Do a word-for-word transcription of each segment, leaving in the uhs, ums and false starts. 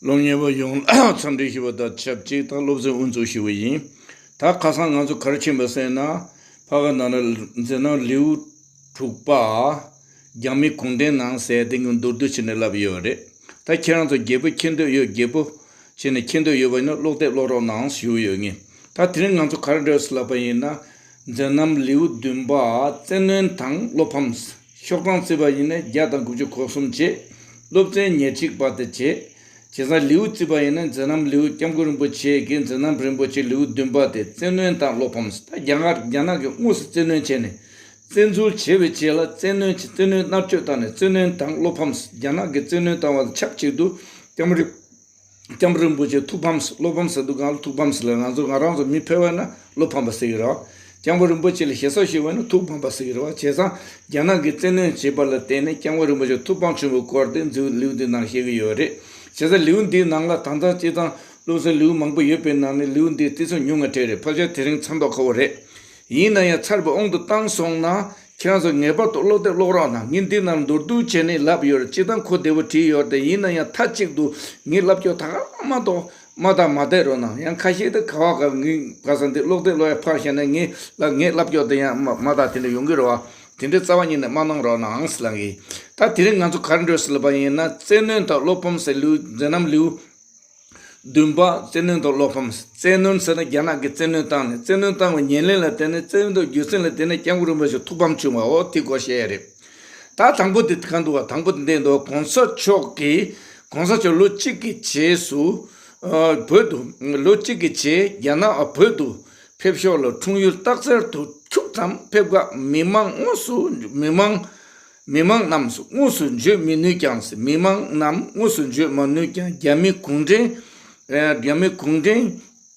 སློབ་གཉེར་བ་ཡོངས་ལ་འཚམས་འདྲི་ཞུ་བ་དང་ཆབས་ཅིག་ད་སློབ་ཚན་དབུ་འཛུགས་ཞུ་བ་ཡིན། ད་ཁ་སང་ང་ཚོ་ག་རེ་ཕྱིན་པ་ཟེར་ན། ཕ་ག་ན་ན་མཛད་རྣམ་ལེའུ་དྲུག་པ། རྒྱ་མི་གུང་ཁྲན་ནང་ཟེར་དེ་ངས་མདོར་བསྡུས་བྱས་ནས་ལབ་ཡོད་རེད། ད་ཁྱེད་རང་ཚོ་རྒྱལ་པོ་མཁྱེན་འདོད་ཡོད། རྒྱལ་པོ་བྱས་ནས་མཁྱེན་འདོད་ཡོད་པ་ཡིན་ན་ཀློག་དེབ་ཀློག་རོགས་གནང་ཞུ་ཡོད་ངས། ད་དེ་རིང་ང་ཚོ་ག་རེ་འགྲོ་ཟེར་ལབ་པ་ཡིན་ན། མཛད་རྣམ་ལེའུ་བདུན་པ། བཙན་གནོན་དང་བློ་ཕམ། ཤོག་གྲངས་བརྩིས་པ་ཡིན་ན་བརྒྱ་དང་དགུ་བཅུ་གོ་གསུམ་བྱས། སློབ་ཚན་ཉེར་གཅིག་པ་དེ་བྱས། བྱས་ཙང་ལེའུ་བརྩིས་པ་ཡིན་ན་མཛད་རྣམ་ལེའུ་སྐྱབས་མགོན་རིན་པོ་ཆེ་གི་མཛད་རྣམ་རིན་པོ་ཆེ་ལེའུ་བདུན་པ་དེ་བཙན་གནོན་དང་བློ་ཕམ། ད་རྒྱ་གར་རྒྱ་ནག་གིས་དངོས་སུ་བཙན་གནོན་བྱས་ནས་བཙན་འཛུལ་བྱས་པའི་རྗེས་ལ་བཙན་གནོན་བཙན་གནོན་མནར་གཅོད་བཏང་ནས་བཙན་གནོན་དང་བློ་ཕམ། རྒྱ་ནག་གིས་བཙན་གནོན་བཏང་བ་དང་ཆབས་ཅིག་ཏུ་སྐྱབས་མགོན་རིན་སྐྱབས་རིན་པོ་ཆེ་ཐུགས་ཕམ། བློ་ཕམ་ཟེར་དུས་སྒང་ལ་ཐུགས་ཕམ་ཟེར་ལ། ང་ཚོ་ང་རང་ཚོ་མི་ཕལ་བ་ན་བློ་ཕམ་པ་ཟེར་གྱི་རེད་བ། སྐྱབས་མགོན་རིན་པོ་ཆེ་ལ་ཞེ་ས་ཞུ་བ་ན་ཐུགས་ཕམ་པ་ཟེར་གྱི་རེད་བ། བྱས་ཙང་རྒྱ་ནག་གིས་བཙན་གནོན་བྱས་པ་ལ་བརྟེན་ནས་སྐྱབས་མགོན་རིན་པོ་ཆེ་ཐུགས་ཕམ་བྱུང་བའི་སྐོར་དེ་མཛད་ལེའུ་འདི་ནང་བཤད་ཀྱི་ཡོད་རེད། བྱས་ཙང་ལེའུ་འདིའི་ནང་ལ་ད་ལྟ་སྤྱིར་བཏང་སློབ་ཚན་ལེའུ་མང་པོ་ཡོད་པའི་ནང་ནས་ལེའུ་འདི་ཏོག་ཙམ་ཉུང་བ་འདྲ་རེད། ཕལ་ཆེར་དེ་རིང་ཚར་མདོག་ཁ་པོ་རེད། ཡིན་ན་ཡང་ཚར་བའི་དབང་དུ་བཏང་སོང་ན། ཁྱེད་རང་ཚོ་ངེས་པར་དུ་ཀློག་དེབ་ཀློག་རོགས་གནང་། ངས་འདི་ནང་མདོར་བསྡུས་བྱས་ནས་ལབ་ཡོད་རེད། སྤྱིར་བཏང་གོ་བདེ་པོ་བྲིས་ཡོད་རེད་དེ། ཡིན་ན་ཡང་མཐའ་གཅིག་ཏུ་ངས་ལབ་ཀྱོག་ད་ག་མ་གཏོགས་མ་བལྟ་མ་བསྡད་རོགས་གནང་། ཡང་ཁ་ཤས་དེ་ག་བ་ག་ངས་ག་ས་འདི་ཀློག་དེབ་ཀློག་ཡ་ཕར་བཞག་ནས་ངས་ལ་ངས་ལབ་ཀྱོག་དེ་ཡང་མ་མ་བལྟ་དེ་འདྲ་ཡོང་གི་རེད་བ། དེ་འདྲའི་རྩ་བ་ཉིད་ནས་མ་གནང་རོགས་གནང་ཟེར་ལབ་གི། ད་དེ་རིང་ང་ཚོ་ག་རེ་འགྲོ་ཟེར་ལབ་པ་ཡིན་ན། བཙན་གནོན་དང་བློ་ཕམ་ཟེར་ལེའུ་མཛད་རྣམ་ལེའུ་བདུན་པ། བཙན་གནོན་དང་བློ་ཕམ། བཙན་གནོན་ཟེར་ན་རྒྱ་ནག་གིས་བཙན་གནོན་བཏང་ནས། བཙན་གནོན་བཏང་བའི་ཉེར་ལེན་ལ་བརྟེན་ནས། བཙན་གནོན་དང་རྒྱུ་མཚན་ལ་བརྟེན་ནས་སྐྱབས་མགོན་རིན་པོ་ཆེ་ཐུགས་ཕམ་བྱུང་བའོ། དེ་སྐོར་བཤད་ཡ་རེད། ད་དང་པོ་དེ་གང་འདུག་བ། དང་པོ་དེ་འདི་འདུག་གོང་ས་མཆོག་གིས་གོང་ས་མཆོག་ལོ་གཅིག་གི་རྗེས་སུ་ཨ་བོད་དུ། ལོ་གཅིག་གི་རྗེས་རྒྱ་ནག་བོད་དུ་ཕེབས་ཞོར་ལ་འཁྲུངས་ཡུལ་སྟག་འཚེར་དུ་འཁྱུག་ཙམ་ཕེབས་སྐབས་མི་མང་དངོས་སུ་མི་མང་མི་མང་རྣམས་དངོས་སུ་བརྗོད་མི་ནུས་ཀྱང་། མི་མང་རྣམས་དངོས་སུ་བརྗོད་མ་ནུས་ཀྱང་། རྒྱ་མི་གུང་ཁྲན། ཨེ། རྒྱ་མི་གུང་ཁྲན།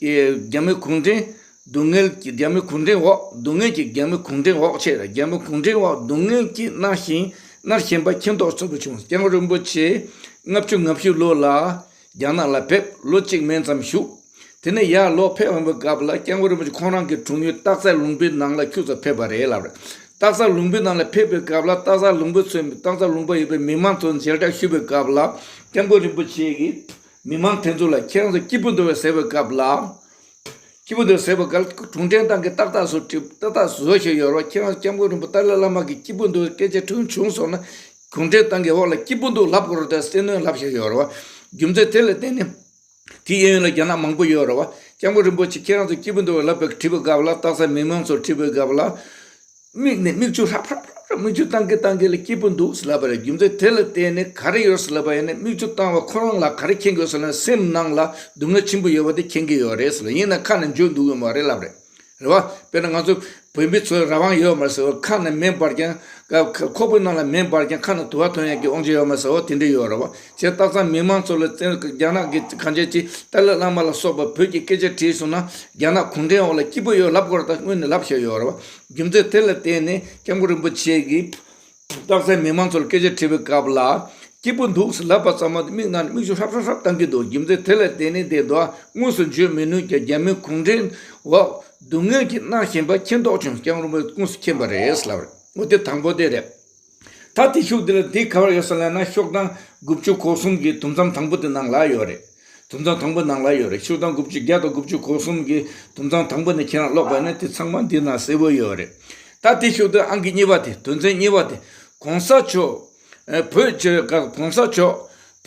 ཨེ། རྒྱ་མི་གུང་ཁྲན་སྡུག་བསྔལ་གྱི། རྒྱ་མི་གུང་ཁྲན་འོག་སྡུག་བསྔལ་གྱི། རྒྱ་མི་གུང་ཁྲན་འོག་ཆེ། རྒྱ་མི་གུང་ཁྲན་འོག་སྡུག་བསྔལ་གྱིས་མནར་ཞིང་མནར་བཞིན་པ་མཁྱེན་རྟོགས་ཚོར་བ་བྱུང་། སྐྱབས་མགོན་རིན་པོ་ཆེ་ལྔ་བཅུ་ང་བཞི་ལོ་ལ་རྒྱ་ནག་ལ་ཕེབས། ལོ་གཅིག་མན་ཙམ་བཞུགས། དེ་ནས་ཡར་ལོག་ཕེབས་འོང་བའི་སྐབས་ལ་སྐྱབས་མགོན་རིན་པོ་ཆེ་ཁོང་རང་གི་འཁྲུངས་ཡུལ་སྟག་འཚེར་ལུང་པའི་ནང་ལ་ཁྱུག་ཙམ་ཕེབས་པ་རེད་ལབ་རེད། སྟག་འཚེར་ལུང་པའི་ནང་ལ་ཕེབས་པའི་སྐབས་ལ་སྟག་འཚེར་ལུང་པ་ཚོའི། སྟག་འཚེར་ལུང་པ་ཡོད་པའི་མི་མང་ཚོ་མཇལ་འཕྲད་ཞུས་པའི་སྐབས་ལ་སྐྱབས་མགོན་རིན་པོ་ཆེ་གིས་མི་མང་དེ་ཚོ་ལ་ཁྱེད་རང་ཚོ་སྐྱིད་པོ་འདུག་བས་ཟེར་བའི་སྐབས་ལ། སྐྱིད་པོ་འདུག་ཟེར་བའི་སྐབས་ལ་གུང་ཁྲན་ཏང་གིས་ཏག་ཏག་བཟོ་ཏག་ཏག་བཟོ་བཞག་ཡོད་རེད་བ། ཁྱེད་རང་སྐྱབས་མགོན་རིན་པོ་ཏཱ་ལའི་བླ་མ་གིས་སྐྱིད་པོ་འདུག་སྐད་ཆ་དྲིས་བྱུང་སོང་ན། གུང་ཁྲན་ཏང་གི་འོག་ལ་སྐྱིད་པོ་འདུག་ལབ་དགོས་རེད་དེ་བཙན་གནོན་ལབ་བཞག་ཡོད་རེད་བ། རྒྱུ་མཚན་དེ་ལ་བརྟེན་ནས། དེའི་གཡས་གཡོན་ལ་རྒྱ་ནག་མང་པོ་ཡོད་རེད་བ། སྐྱབས་མགོན་རིན་པོ་ཆེ་ཁྱེད་རང་ཚོ་སྐྱིད་པོ་འདུག་ལབ་པའི་དྲིས་པའི་སྐབས་ལ། སྟག་འཚེར་མི་མང་ཚོར་དྲིས་པའི་སྐབས་ལ། མིག་ནས་མིག་ཆུ་ཧྲབ་ཧྲབ་ཧྲབ་ཧྲབ་མིག་ཆུ་བཏང་གི་བཏང་གི་ལ་སྐྱིད་པོ་འདུག་ཟེར་ལབ་པ་རེད། རྒྱུ་མཚན་དེ་ལ་བརྟེན་ནས་ག་རེ་ཡོད་ཟེར་ལབ་པ་ཡིན་ན། མིག་ཆུ་བཏང་བ་ཁོ་རང་ལ་ག་རེ་མཁྱེན་གྱི་ཡོད་ཟེར་ན། སེམས་ནང་ལ་སྡུག་བསྔལ་ཆེན་པོ་ཡོད་པ་དེ་མཁྱེན་གྱི་ཡོད་རེད་ཟེར་ལབ། ཡིན་ན་ཁ་ནས་བརྗོད་འདུག་གི་མ་རེད་ལབ་རེད། རེད་བ། དཔེར་ན་ང་ཚོ་བོད་མི་ཚོའི་རང་དབང་ཡོད་མ་རེད་ཟེར་བ། ཁ་ནས་མེ་འབར་ཀྱང་། ཁ་ཁ་ཁོག་པའི་ནང་ལ་མེ་འབར་ཀྱང་ཁ་ནས་དུ་བ་འཐོན་ཡག་གི་དབང་ཆ་ཡོད་མ་རེད་ཟེར་བ་དེ་འདྲ་ཡོད་རེད་བ། བྱས་སྟག་འཚེར་མི་མང་ཚོ་ལ་བཙན་རྒྱ་ནག་གི་གང་བྱས་ཀྱིས་ཏཱ་ལའི་བླ་མ་ལ་སོགས་པ་བོད་ཀྱི་སྐད་ཆ་དྲིས་སོང་ན། རྒྱ་ནག་གུང་ཁྲན་འོག་ལ་སྐྱིད་པོ་ཡོད་ལབ་དགོས་རེད། ད་སྔོན་ནས་ལབ་བཞག་ཡོད་རེད་བ། རྒྱུ་མཚན་དེ་ལ་བརྟེན་ནས་སྐྱབས་མགོན་རིན་པོ་ཆེ་གིས་སྟག་འཚེར་མི་མང་ཚོ་ལ་སྐད་ཆ་དྲིས་པའི་སྐབས་ལ། སྐྱིད་པོ་འདུག་ཟེར་ལབ་པ་ཙམ་མ་གཏོགས་མིག་ནང་ནས་མིག་ཆུ་ཧྲབ་ཧྲབ་ཧྲབ་བཏང་གི་འདུག་རྒྱུ་མཚན་དེ་ལ་བརྟེན་ནས་དེ་འདུག་དངོས་སུ་བརྗོད་མི་ནུས་ཀྱང་། རྒྱ་མི་གུང་ཁྲན་འོག་སྡུག་བསྔལ་གྱིས་མནར་བཞིན་པ་མཁྱེན་རྟོགས་བྱུང་། སྐྱབས་མགོན་རིན་པོ་ཆེ་དངོས་སུ་མཁྱེན་པ་རེད་ཟེར་ལབ་རེད། འོ་དེ་དང་པོ་དེ་རེད། ད་དེ་ཤུགས་དེ་ལ་དེ་ག་བར་ཡོད་ཟེར་ལབ་ན། ཤོག་གྲངས་དགུ་བཅུ་གོ་གསུམ་གྱི་དུམ་མཚམས་དང་པོ་དེ་ནང་ལ་ཡོད་རེད། དུམ་མཚམས་དང་པོ་ནང་ལ་ཡོད་རེད། ཤོག་གྲངས་དགུ་བཅུ། བརྒྱ་དང་དགུ་བཅུ་གོ་གསུམ་གྱི་དུམ་མཚམས་དང་པོ་ནས་ཁྱེད་རང་ཀློག་པ་ཡིན་ན་དེ་ཚང་མ་འདི་ན་གསལ་པོ་ཡོད་རེད། ད་དེ་ཤུགས་དེ་ཨང་ཀི་གཉིས་པ་དེ། དོན་ཚན་གཉིས་པ་དེ། གོང་ས་མཆོག་ཨ། བོད་ཕྱིར། གོང་ས་མཆོག་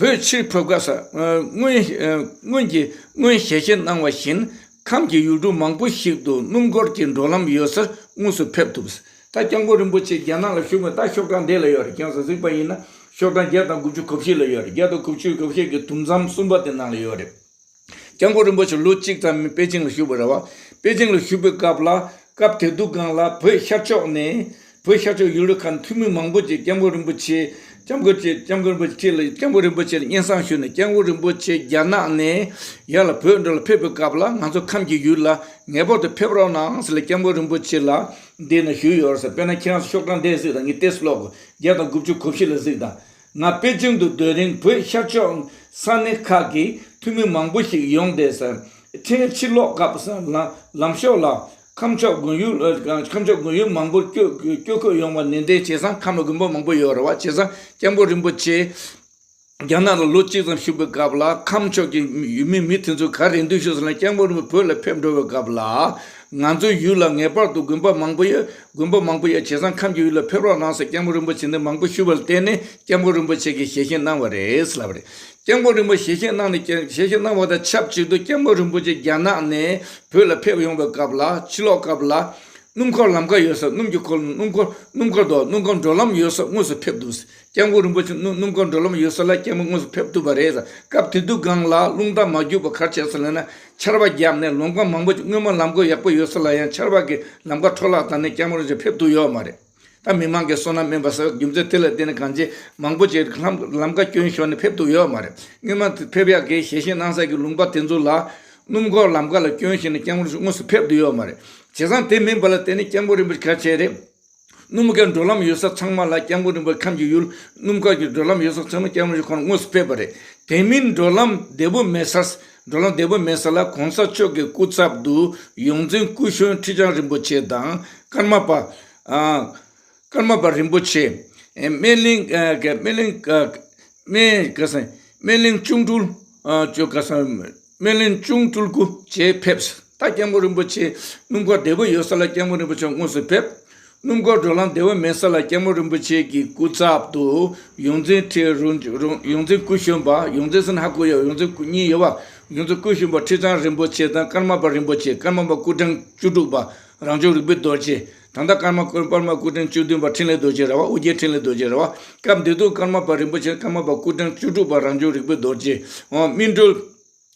བོད་ཕྱིར་ཕེབས་སྐབས་སུ། ཨ། སྔོན། ཨ། སྔོན་གྱི། སྔོན་ཞལ་བཞེས་གནང་བ་བཞིན་ཁམས་ཀྱི་ཡུལ་གྲུ་མང་པོ་ཞིག་ཏུ་སྣུམ་འཁོར་གྱི་འགྲོ་ལམ་ཡོད་སར་དངོས་སུ་ཕེབས་ཐུབ། ད་སྐྱབས་མགོན་རིན་པོ་ཆེ་རྒྱ་ནག་ལ་བཞུགས་པའི། ད་ཤོག་གྲངས་འདི་ལ་ཡོད་རེད། ཁྱེད་ཚོ་གཟིགས་པ་ཡིན་ན་ཤོག་གྲངས་བརྒྱ་དང་དགུ་བཅུ་གོ་བཞི་ལ་ཡོད་རེད། བརྒྱ་དང་དགུ་བཅུ་གོ་བཞི་གི་དུམ་མཚམས་གསུམ་པ་དེ་ནང་ལ་ཡོད་རེད། སྐྱབས་མགོན་རིན་པོ་ཆེ་ལོ་གཅིག་ཙམ་པེ་ཅིང་ལ་བཞུགས་པ་རེད་བ། པེ་ཅིང་ལ་བཞུགས་པའི་སྐབས་ལ། སྐབས་དེ་དུས་སྒང་ལ་བོད་ཤར་ཕྱོགས་ནས། བོད་ཤར་ཕྱོགས་ཡུལ་གྲུ་ཁག་ནས་འཐུས་མི་མང་པོ་ཅིག་སྐྱབས་མགོན་རིན་པོ་ཆེ། སྐྱབས་མགོན་ཆེ། སྐྱབས་མགོན་རིན་པོ་ཆེ་ལ། སྐྱབས་མགོན་རིན་པོ་ཆེ་ལ་སྙན་སེང་ཞུས་ནས། སྐྱབས་མགོན་རིན་པོ་ཆེ་རྒྱ་ནག་ནས་ཡར་ལ་བོད་འགྲོ་ལ་ཕེབས་པའི་སྐབས་ལ་ང་ཚོ་ཁམས་ཀྱི་ཡུལ་ལ་ངེས་པར་དུ་ཕེབས་རོགས་གནང་ཟེར་ལ་སྐྱབས་མགོན་རིན་པོ་ཆེ་ལ་འདི་ནས་ཞུས་ཡོད་ཟེར། དཔེར་ན་ཁྱེད་རང་ཚོ་ཤོག་གྲངས་འདི་གཟིགས་དང་། ངས་ཏོག་ཙམ་ཀློག་གོ། བརྒྱ་དང་དགུ་བཅུ་གོ་བཞི་ལ་གཟིགས་དང་། ང་པེ་ཅིང་དུ་སྡོད་རིང་བོད་ཤར་ཕྱོགས་ས་གནས་ཁག་གི་འཐུས་མི་མང་པོ་ཞིག་ཡོང་སྟེ་ཟེར། ཕྲན་ཕྱིར་ལོག་སྐབས་སུ་ལ་ལམ་ཕྱོགས་ལ་ཁམས་ཕྱོགས་དགོན་ཡུལ། ཁམས་ཕྱོགས་དགོན་ཡུལ་མང་པོར་སྐྱོད་སྐྱོད་དགོས་ཡོང་བ་ནན་ཏན་བྱས་ཙང་། ཁམས་ལ་དགོན་པ་མང་པོ་ཡོད་རེད་བ། བྱས་ཙང་སྐྱབས་མགོན་རིན་པོ་ཆེ་ རྒྱ་ནག་ལ་ལོ་གཅིག་ཙམ་བཞུགས་པའི་སྐབས་ལ། ཁམས་ཕྱོགས་ཀྱི་ཡུལ་མི་མི་དེ་ཚོས་ག་རེ་འདོད་ཞུས་ཟེར་ན། སྐྱབས་མགོན་རིན་པོ་ཆེ་བོད་ལ་ཕེབས་འགྲོ་བའི་སྐབས་ལ། ང་ཚོའི་ཡུལ་ལ་ངེས་པར་དུ་དགོན་པ་མང་པོ་ཡོད། དགོན་པ་མང་པོ་ཡོད། བྱས་ཙང་ཁམས་ཀྱི་ཡུལ་ལ་ཕེབས་རོགས་གནང་ཟེར། སྐྱབས་མགོན་རིན་པོ་ཆེ་འདི་མང་པོ་ཞུས་པ་ལ་བརྟེན་ནས། སྐྱབས་མགོན་རིན་པོ་ཆེ་གིས་ཞལ་བཞེས་གནང་བ་རེད་ལབ་རེད། སྐྱབས་མགོན་རིན་པོ་ཆེ་ཞལ་བཞེས་གནང་ནས། ཞལ་བཞེས་གནང་བ་དང་ཆབས་ཅིག་ཏུ། སྐྱབས་མགོན་རིན་པོ་ཆེ་རྒྱ་ནག་ནས་བོད་ལ་ཕེབས་ཡོང་བའི་སྐབས་ལ། ཕྱི་ལོགས་སྐབས་ལ། སྣུམ་འཁོར་ལམ་ཁ་ཡོད་ས། སྣུམ་གྱི་འཁོར། སྣུམ་འཁོར། སྣུམ་འཁོར་དང་སྣུམ་འཁོར་འགྲོ་ལམ་ཡོད་ས་དངོས་སུ་ཕེབས་འདུག། སྐྱབས་མགོན་རིན་པོ་ཆེ་སྣུམ་སྣུམ་འཁོར་འགྲོ་ལམ་ཡོད་ས་ལ་སྐྱབས་མགོན་དངོས་སུ་ཕེབས་ཐུབ་པ་རེད། སྐབས་དེ་དུས་སྒང་ལ་རླུང་རྟ་མ་རྒྱུག་པ་ག་རེ་བྱས་ཟེར་ལབ་ན། ཆར་པ་བརྒྱབ་ནས་ལམ་ཁ་མང་པོ། སྔོན་མ་ལམ་ཁ་ཡག་པོ་ཡོད་ས་ལ་ཡང་ཆར་པ་གིས་ལམ་ཁ་འཕྲོ་བརླག་བཏང་ནས་སྐྱབས་མགོན་རིན་པོ་ཆེ་ཕེབས་ཐུབ་ཡོད་མ་རེད། ད་མི་མང་གི་བསོད་ནམས་དམན་པ་ཟེར། རྒྱུ་མཚན་དེ་ལ་བརྟེན་ནས་གང་ཅི་མང་པོ་ཅིག་ལམ་ལམ་ཁ་སྐྱོན་ཤོར་ནས་ཕེབས་ཐུབ་ཡོད་མ་རེད། སྔོན་མ་ཕེབས་ཡག་གི་ཞལ་བཞེས་གནང་ས་གི་ལུང་པ་དེ་ཚོ་ལ། སྣུམ་འཁོར་ལམ་ཁ་ལ་སྐྱོན་ཤོར་ནས་སྐྱབས་མགོན་རིན་པོ་ཆེ་དངོས་སུ་ཕེབས་ཐུབ་ཡོད་མ་རེད། བྱས་ཙང་དེ་མིན་པ་ལ་བརྟེན་ནས་སྐྱབས་མགོན་རིན་པོ་ཆེ་ག་རེ་བྱས་རེད། སྣུམ་འཁོར་འགྲོ་ལམ་ཡོད་ས་ཚང་མ་ལ། སྐྱབས་མགོན་རིན་པོ་ཆེ་ཁམས་ཀྱི་ཡུལ་སྣུམ་འཁོར་གྱི་འགྲོ་ལམ་ཡོད་ས་ཚང་མ་སྐྱབས་མགོན་རིན་པོ་ཆེ་ཁོང་དངོས་སུ་ཕེབས་པ་རེད། དེ་མིན་འགྲོ་ལམ་བདེ་པོ་མེད་ས། འགྲོ་ལམ་བདེ་པོ་མེད་ས་ལ་གོང་ས་མཆོག་གི་སྐུ་ཚབ་ཏུ་ཡོངས་འཛིན་སྐུ་གཞོན་ཁྲི་བྱང་རིན་པོ་ཆེ་དང་། ཀརྨ་པ། ཨ། ཀརྨ་པ་རིན་པོ་ཆེ། ཨེ། སྨན་གླིང་། ཨ། ག་སྨན་གླིང་། ཨ། སྨན། ག་ས། སྨན་གླིང་གཅུང་སྤྲུལ། ཨ། ཅོ། ག་ས། སྨན་གླིང་གཅུང་སྤྲུལ་སྐུ་བཅས་ཕེབས། ད་སྐྱབས་མགོན་རིན་པོ་ཆེ་སྣུམ་འཁོར་བདེ་པོ་ཡོད་ས་ལ་སྐྱབས་མགོན་རིན་པོ་ཆེ་དངོས་སུ་ཕེབས། སྣུམ་འཁོར་འགྲོ་ལམ་བདེ་པོ་མེད་ས་ལ་སྐྱབས་མགོན་རིན་པོ་ཆེ་གི་སྐུ་ཚབ་ཏུ་ཡོངས་འཛིན་ཁྲི། རུ། རུ། ཡོངས་འཛིན་སྐུ་གཞོན་པ། ཡོངས་འཛིན་ཟེར་ན་ཧ་གོ་ཡོད། ཡོངས་འཛིན་སྐུ་གཉིས་ཡོད་པ། ཡོངས་འཛིན་སྐུ་གཞོན་པ་ཁྲི་བྱང་རིན་པོ་ཆེ་དང་། ཀརྨ་པ་རིན་པོ་ཆེ། ཀརྨ་པ་སྐུ་ཕྲེང་བཅུ་དྲུག་པ། རང་བྱུང་རིག་པའི་རྡོ་རྗེ། ད་ལྟ་ཀརྨ། ཀརྨ་སྐུ་ཕྲེང་བཅུ་བདུན་པ་འཕྲིན་ལས་རྡོ་རྗེ་རེད་བ། ཨོ་རྒྱན་འཕྲིན་ལས་རྡོ་རྗེ་རེད་བ། སྐབས་འདི་དུས་ཀརྨ་པ་རིན་པོ་ཆེ། ཀརྨ་པ་སྐུ་ཕྲེང་བཅུ་དྲུག་པ་རང་བྱུང་རིག་པའི་རྡོ་རྗེ། ཨོ། སྨིན་གྲོལ།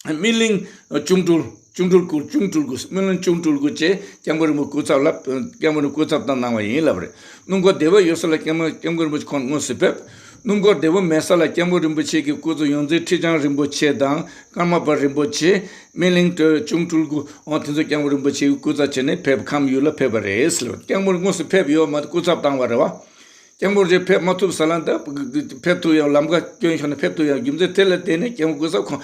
སྨིན་གླིང་གཅུང་སྤྲུལ། གཅུང་སྤྲུལ་སྐུ། གཅུང་སྤྲུལ་སྐུ། སྨིན་གླིང་གཅུང་སྤྲུལ་སྐུ་བཅས་སྐྱབས་མགོན་རིན་པོ་ཆེ་སྐུ་ཚབ་ལ། སྐྱབས་མགོན་རིན་པོ་ཆེ་སྐུ་ཚབ་བཏང་གནང་བ་ཡིན་ལབ་རེད། སྣུམ་འཁོར་བདེ་པོ་ཡོད་ས་ལ་སྐྱབས་མགོན། སྐྱབས་མགོན་རིན་པོ་ཆེ་ཁོང་དངོས་སུ་ཕེབས། སྣུམ་འཁོར་བདེ་པོ་མེད་ས་ལ་སྐྱབས་མགོན་རིན་པོ་ཆེ་གི་སྐུ་ཚབ་ཡོངས་འཛིན་ཁྲི་བྱང་རིན་པོ་ཆེ་དང་། ཀརྨ་པ་རིན་པོ་ཆེ། སྨིན་གླིང་གཅུང་སྤྲུལ་སྐུ། འོ། དེ་ཚོ་སྐྱབས་མགོན་རིན་པོ་ཆེའི་སྐུ་ཚབ་བྱས་ནས་ཕེབས། ཁམས་ཡུལ་ལ་ཕེབས་པ་རེད་ཟེར། སྐྱབས་མགོན་དངོས་སུ་ཕེབས་ཡོད་མ་གཏོགས་སྐུ་ཚབ་བཏང་བ་རེད་བ། སྐྱབས་མགོན་རིན་པོ་ཆེ་ཕེབས་མ་ཐུབ་ས་ལ། འདི་ཕེབས་ཐུབ་ཡང་ལམ་ཁ་སྐྱོན་ཤོར་ནས་ཕེབས་ཐུབ་ཡང་། རྒྱུ་མཚན་དེ་ལ་བརྟེན་ནས་སྐྱབས་མགོན་སྐུ་ཚབ་ཁོང་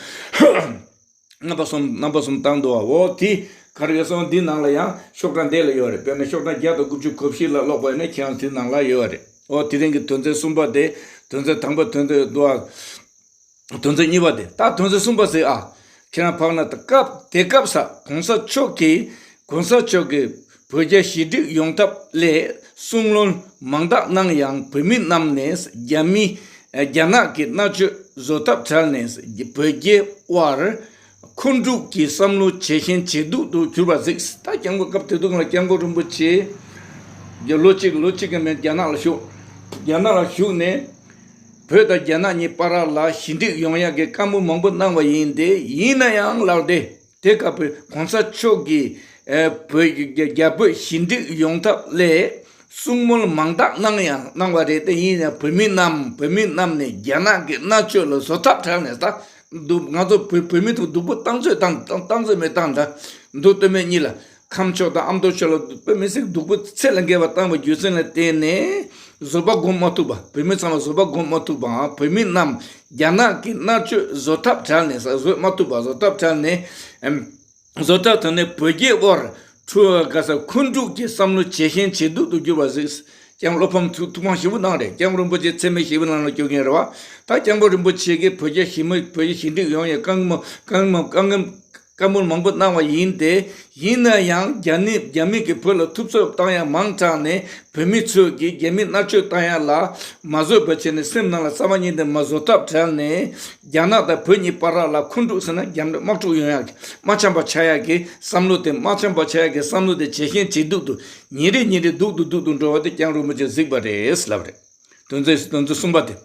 རྣམ་པ་གསུམ། རྣམ་པ་གསུམ་བཏང་འདུག་བ། འོ། དེ་ག་རེ་ཡོད་ཟེར་ན། འདི་ནང་ལ་ཡང་ཤོག་གྲངས་འདི་ལ་ཡོད་རེད། དཔེར་ན་ཤོག་གྲངས་བརྒྱ་དང་དགུ་བཅུ་གོ་བཞི་ལ་ཀློག་པ་ཡིན་ན་ཁྱེད་རང་དེ་ནང་ལ་ཡོད་རེད། འོ། དེ་རིང་གི་དོན་ཚན་གསུམ་པ་དེ། དོན་ཚན་དང་པོ། དོན་ཚན་འདུག་བ། དོན་ཚན་གཉིས་པ་དེ། ད་དོན་ཚན་གསུམ་པ་ཟེར་ཨ། ཁྱེད་རང་ཕག་ན། ད་སྐབས་དེ་སྐབས་སུ་གོང་ས་མཆོག་གིས། གོང་ས་མཆོག་གིས་བོད་རྒྱ་ཞི་འགྲིག་ཡོང་ཐབས་སླད་གསུང་གླེང་མང་དག་གནང་ཡང་། བོད་མི་རྣམས་ནས་རྒྱ་མི། རྒྱ་ནག་གི་མནར་གཅོད་བཟོད་ཐབས་བྲལ་ནས་བོད་རྒྱའི་དབར་མཁོ་སྒྲུབ་ཀྱི་བསམ་བློ་ཇེ་ཞན་ཇེ་སྡུག་ཏུ་གྱུར་པར་གཟིགས། ད་སྐྱབས་མགོན། སྐབས་དེ་དུས་ལ་སྐྱབས་མགོན་རིན་པོ་ཆེ་ལོ་གཅིག་ལོ་གཅིག་གི་མན་རྒྱ་ནག་ལ་བཞུགས། རྒྱ་ནག་ལ་བཞུགས་ནས། བོད་དང་རྒྱ་ནག་གཉིས་བར་ལ་ཞི་འགྲིག་ཡོང་ཡག་གི་བཀའ་མོལ་མང་པོ་གནང་བ་ཡིན་ཏེ། ཡིན་ན་ཡང་ལབ་སྟེ། དེ་སྐབས་བོད་གོང་ས་མཆོག་གིས། ཨེ། བོད། རྒྱ་བོད་ཞི་འགྲིག་ཡོང་ཐབས་སླད་གསུང་མོལ་མང་དག་གནང་ཡང་གནང་བ་རེད་དེ། ཡིན་ཡང་བོད་མི་རྣམས། བོད་མི་རྣམས་ནས་རྒྱ་ནག་གི་མནར་གཅོད་ལ་བཟོད་ཐབས་བྲལ་ནས། ད་སྡུག་ང་ཚོ་བོད་བོད་མི་ཐོག་སྡུག་པོ་བཏང་ཚོད་བཏང་། བཏང་ཚོད་མེད་བཏང་། ད་མདོ་སྟོད་སྨད་གཉིས་ལ། ཁམས་ཕྱོགས་དང་ཨ་མདོ་ཕྱོགས་ལ་བོད་མི་སེར་སྡུག་པོ་ཚད་ལས་བརྒལ་བ་བཏང་བའི་རྒྱུ་མཚན་ལ་བརྟེན་ནས། བཟོད་པ་སྒོམ་མ་ཐུབ་པ། བོད་མི་ཚང་མ་བཟོད་པ་སྒོམ་མ་ཐུབ་པའམ། བོད་མི་རྣམས་རྒྱ་ནག་གི་མནར་གཅོད་བཟོད་ཐབས་བྲལ་ནས། བཟོད་མ་ཐུབ་པ། བཟོད་ཐབས་བྲལ་ནས། ཨེམ། བཟོད་ཐབས་བྲལ་ནས་བོད་རྒྱའི་དབར་འཁྲུག་ག་ས་མཁོ་སྒྲུབ་ཀྱི་བསམ་བློ་ཇེ་ཞན་ཇེ་སྡུག་ཏུ་གྱུར་བར་གཟིགས། སྐྱབས། བློ་ཕམ་ཐུགས་ཐུགས་ཕམ་ཞེ་པོ་གནང་རེད། སྐྱབས་མགོན་རིན་པོ་ཆེ་མཚན་སྨད་ཞེ་པོ་གནང་ལ་སྐྱོར་མཁན་རེད་བ། ད་སྐྱབས་མགོན་རིན་པོ་ཆེ་གིས་བོད་རྒྱ་ཞི་མོལ། བོད་རྒྱ་ཞི་འགྲིག་ཡོང་ཡ་བཀའ་མོལ། བཀའ་མོལ། བཀའ་མོལ། བཀའ་མོལ་མང་པོ་གནང་བ་ཡིན་ཏེ། ཡིན་ན་ཡང་རྒྱ་ནི་རྒྱ་མི་གིས་བོད་ལ་ཐུབ་ཚོད་བཏང་ཡ་མང་དྲགས་ནས། བོད་མི་ཚོས་ཀྱིས་རྒྱ་མི་མནར་གཅོད་བཏང་ཡ་ལ་མ་བཟོད་པ་བྱས་ནས། སེམས་ནང་ལ་རྩ་བ་ཉིད་ནས་མ་བཟོད་ཐབས་བྲལ་ནས། རྒྱ་ནག་དང་བོད་གཉིས་བར་ལ་མཁོ་སྒྲུབ་ཟེར་ན། རྒྱ་དམག་འཁྲུག་ཡོང་ཡ་གི། དམག་འཆམ་པ་ཆགས་ཡ་གི་བསམ་བློ་དེ། དམག་འཆམ་པ་ཆགས་ཡ་གི་བསམ་བློ་དེ་ཇེ་ཞན་ཇེ་སྡུག་ཏུ། ཉིན་རེ་ཉིན་རེ་སྡུག་ཏུ་སྡུག་ཏུ་འགྲོ་བ་དེ་སྐྱབས་མགོན་རིན་པོ་ཆེས་གཟིགས་པ་རེད་ལབ་རེད། དོན་ཚན། དོན་ཚན་གསུམ་པ་དེ།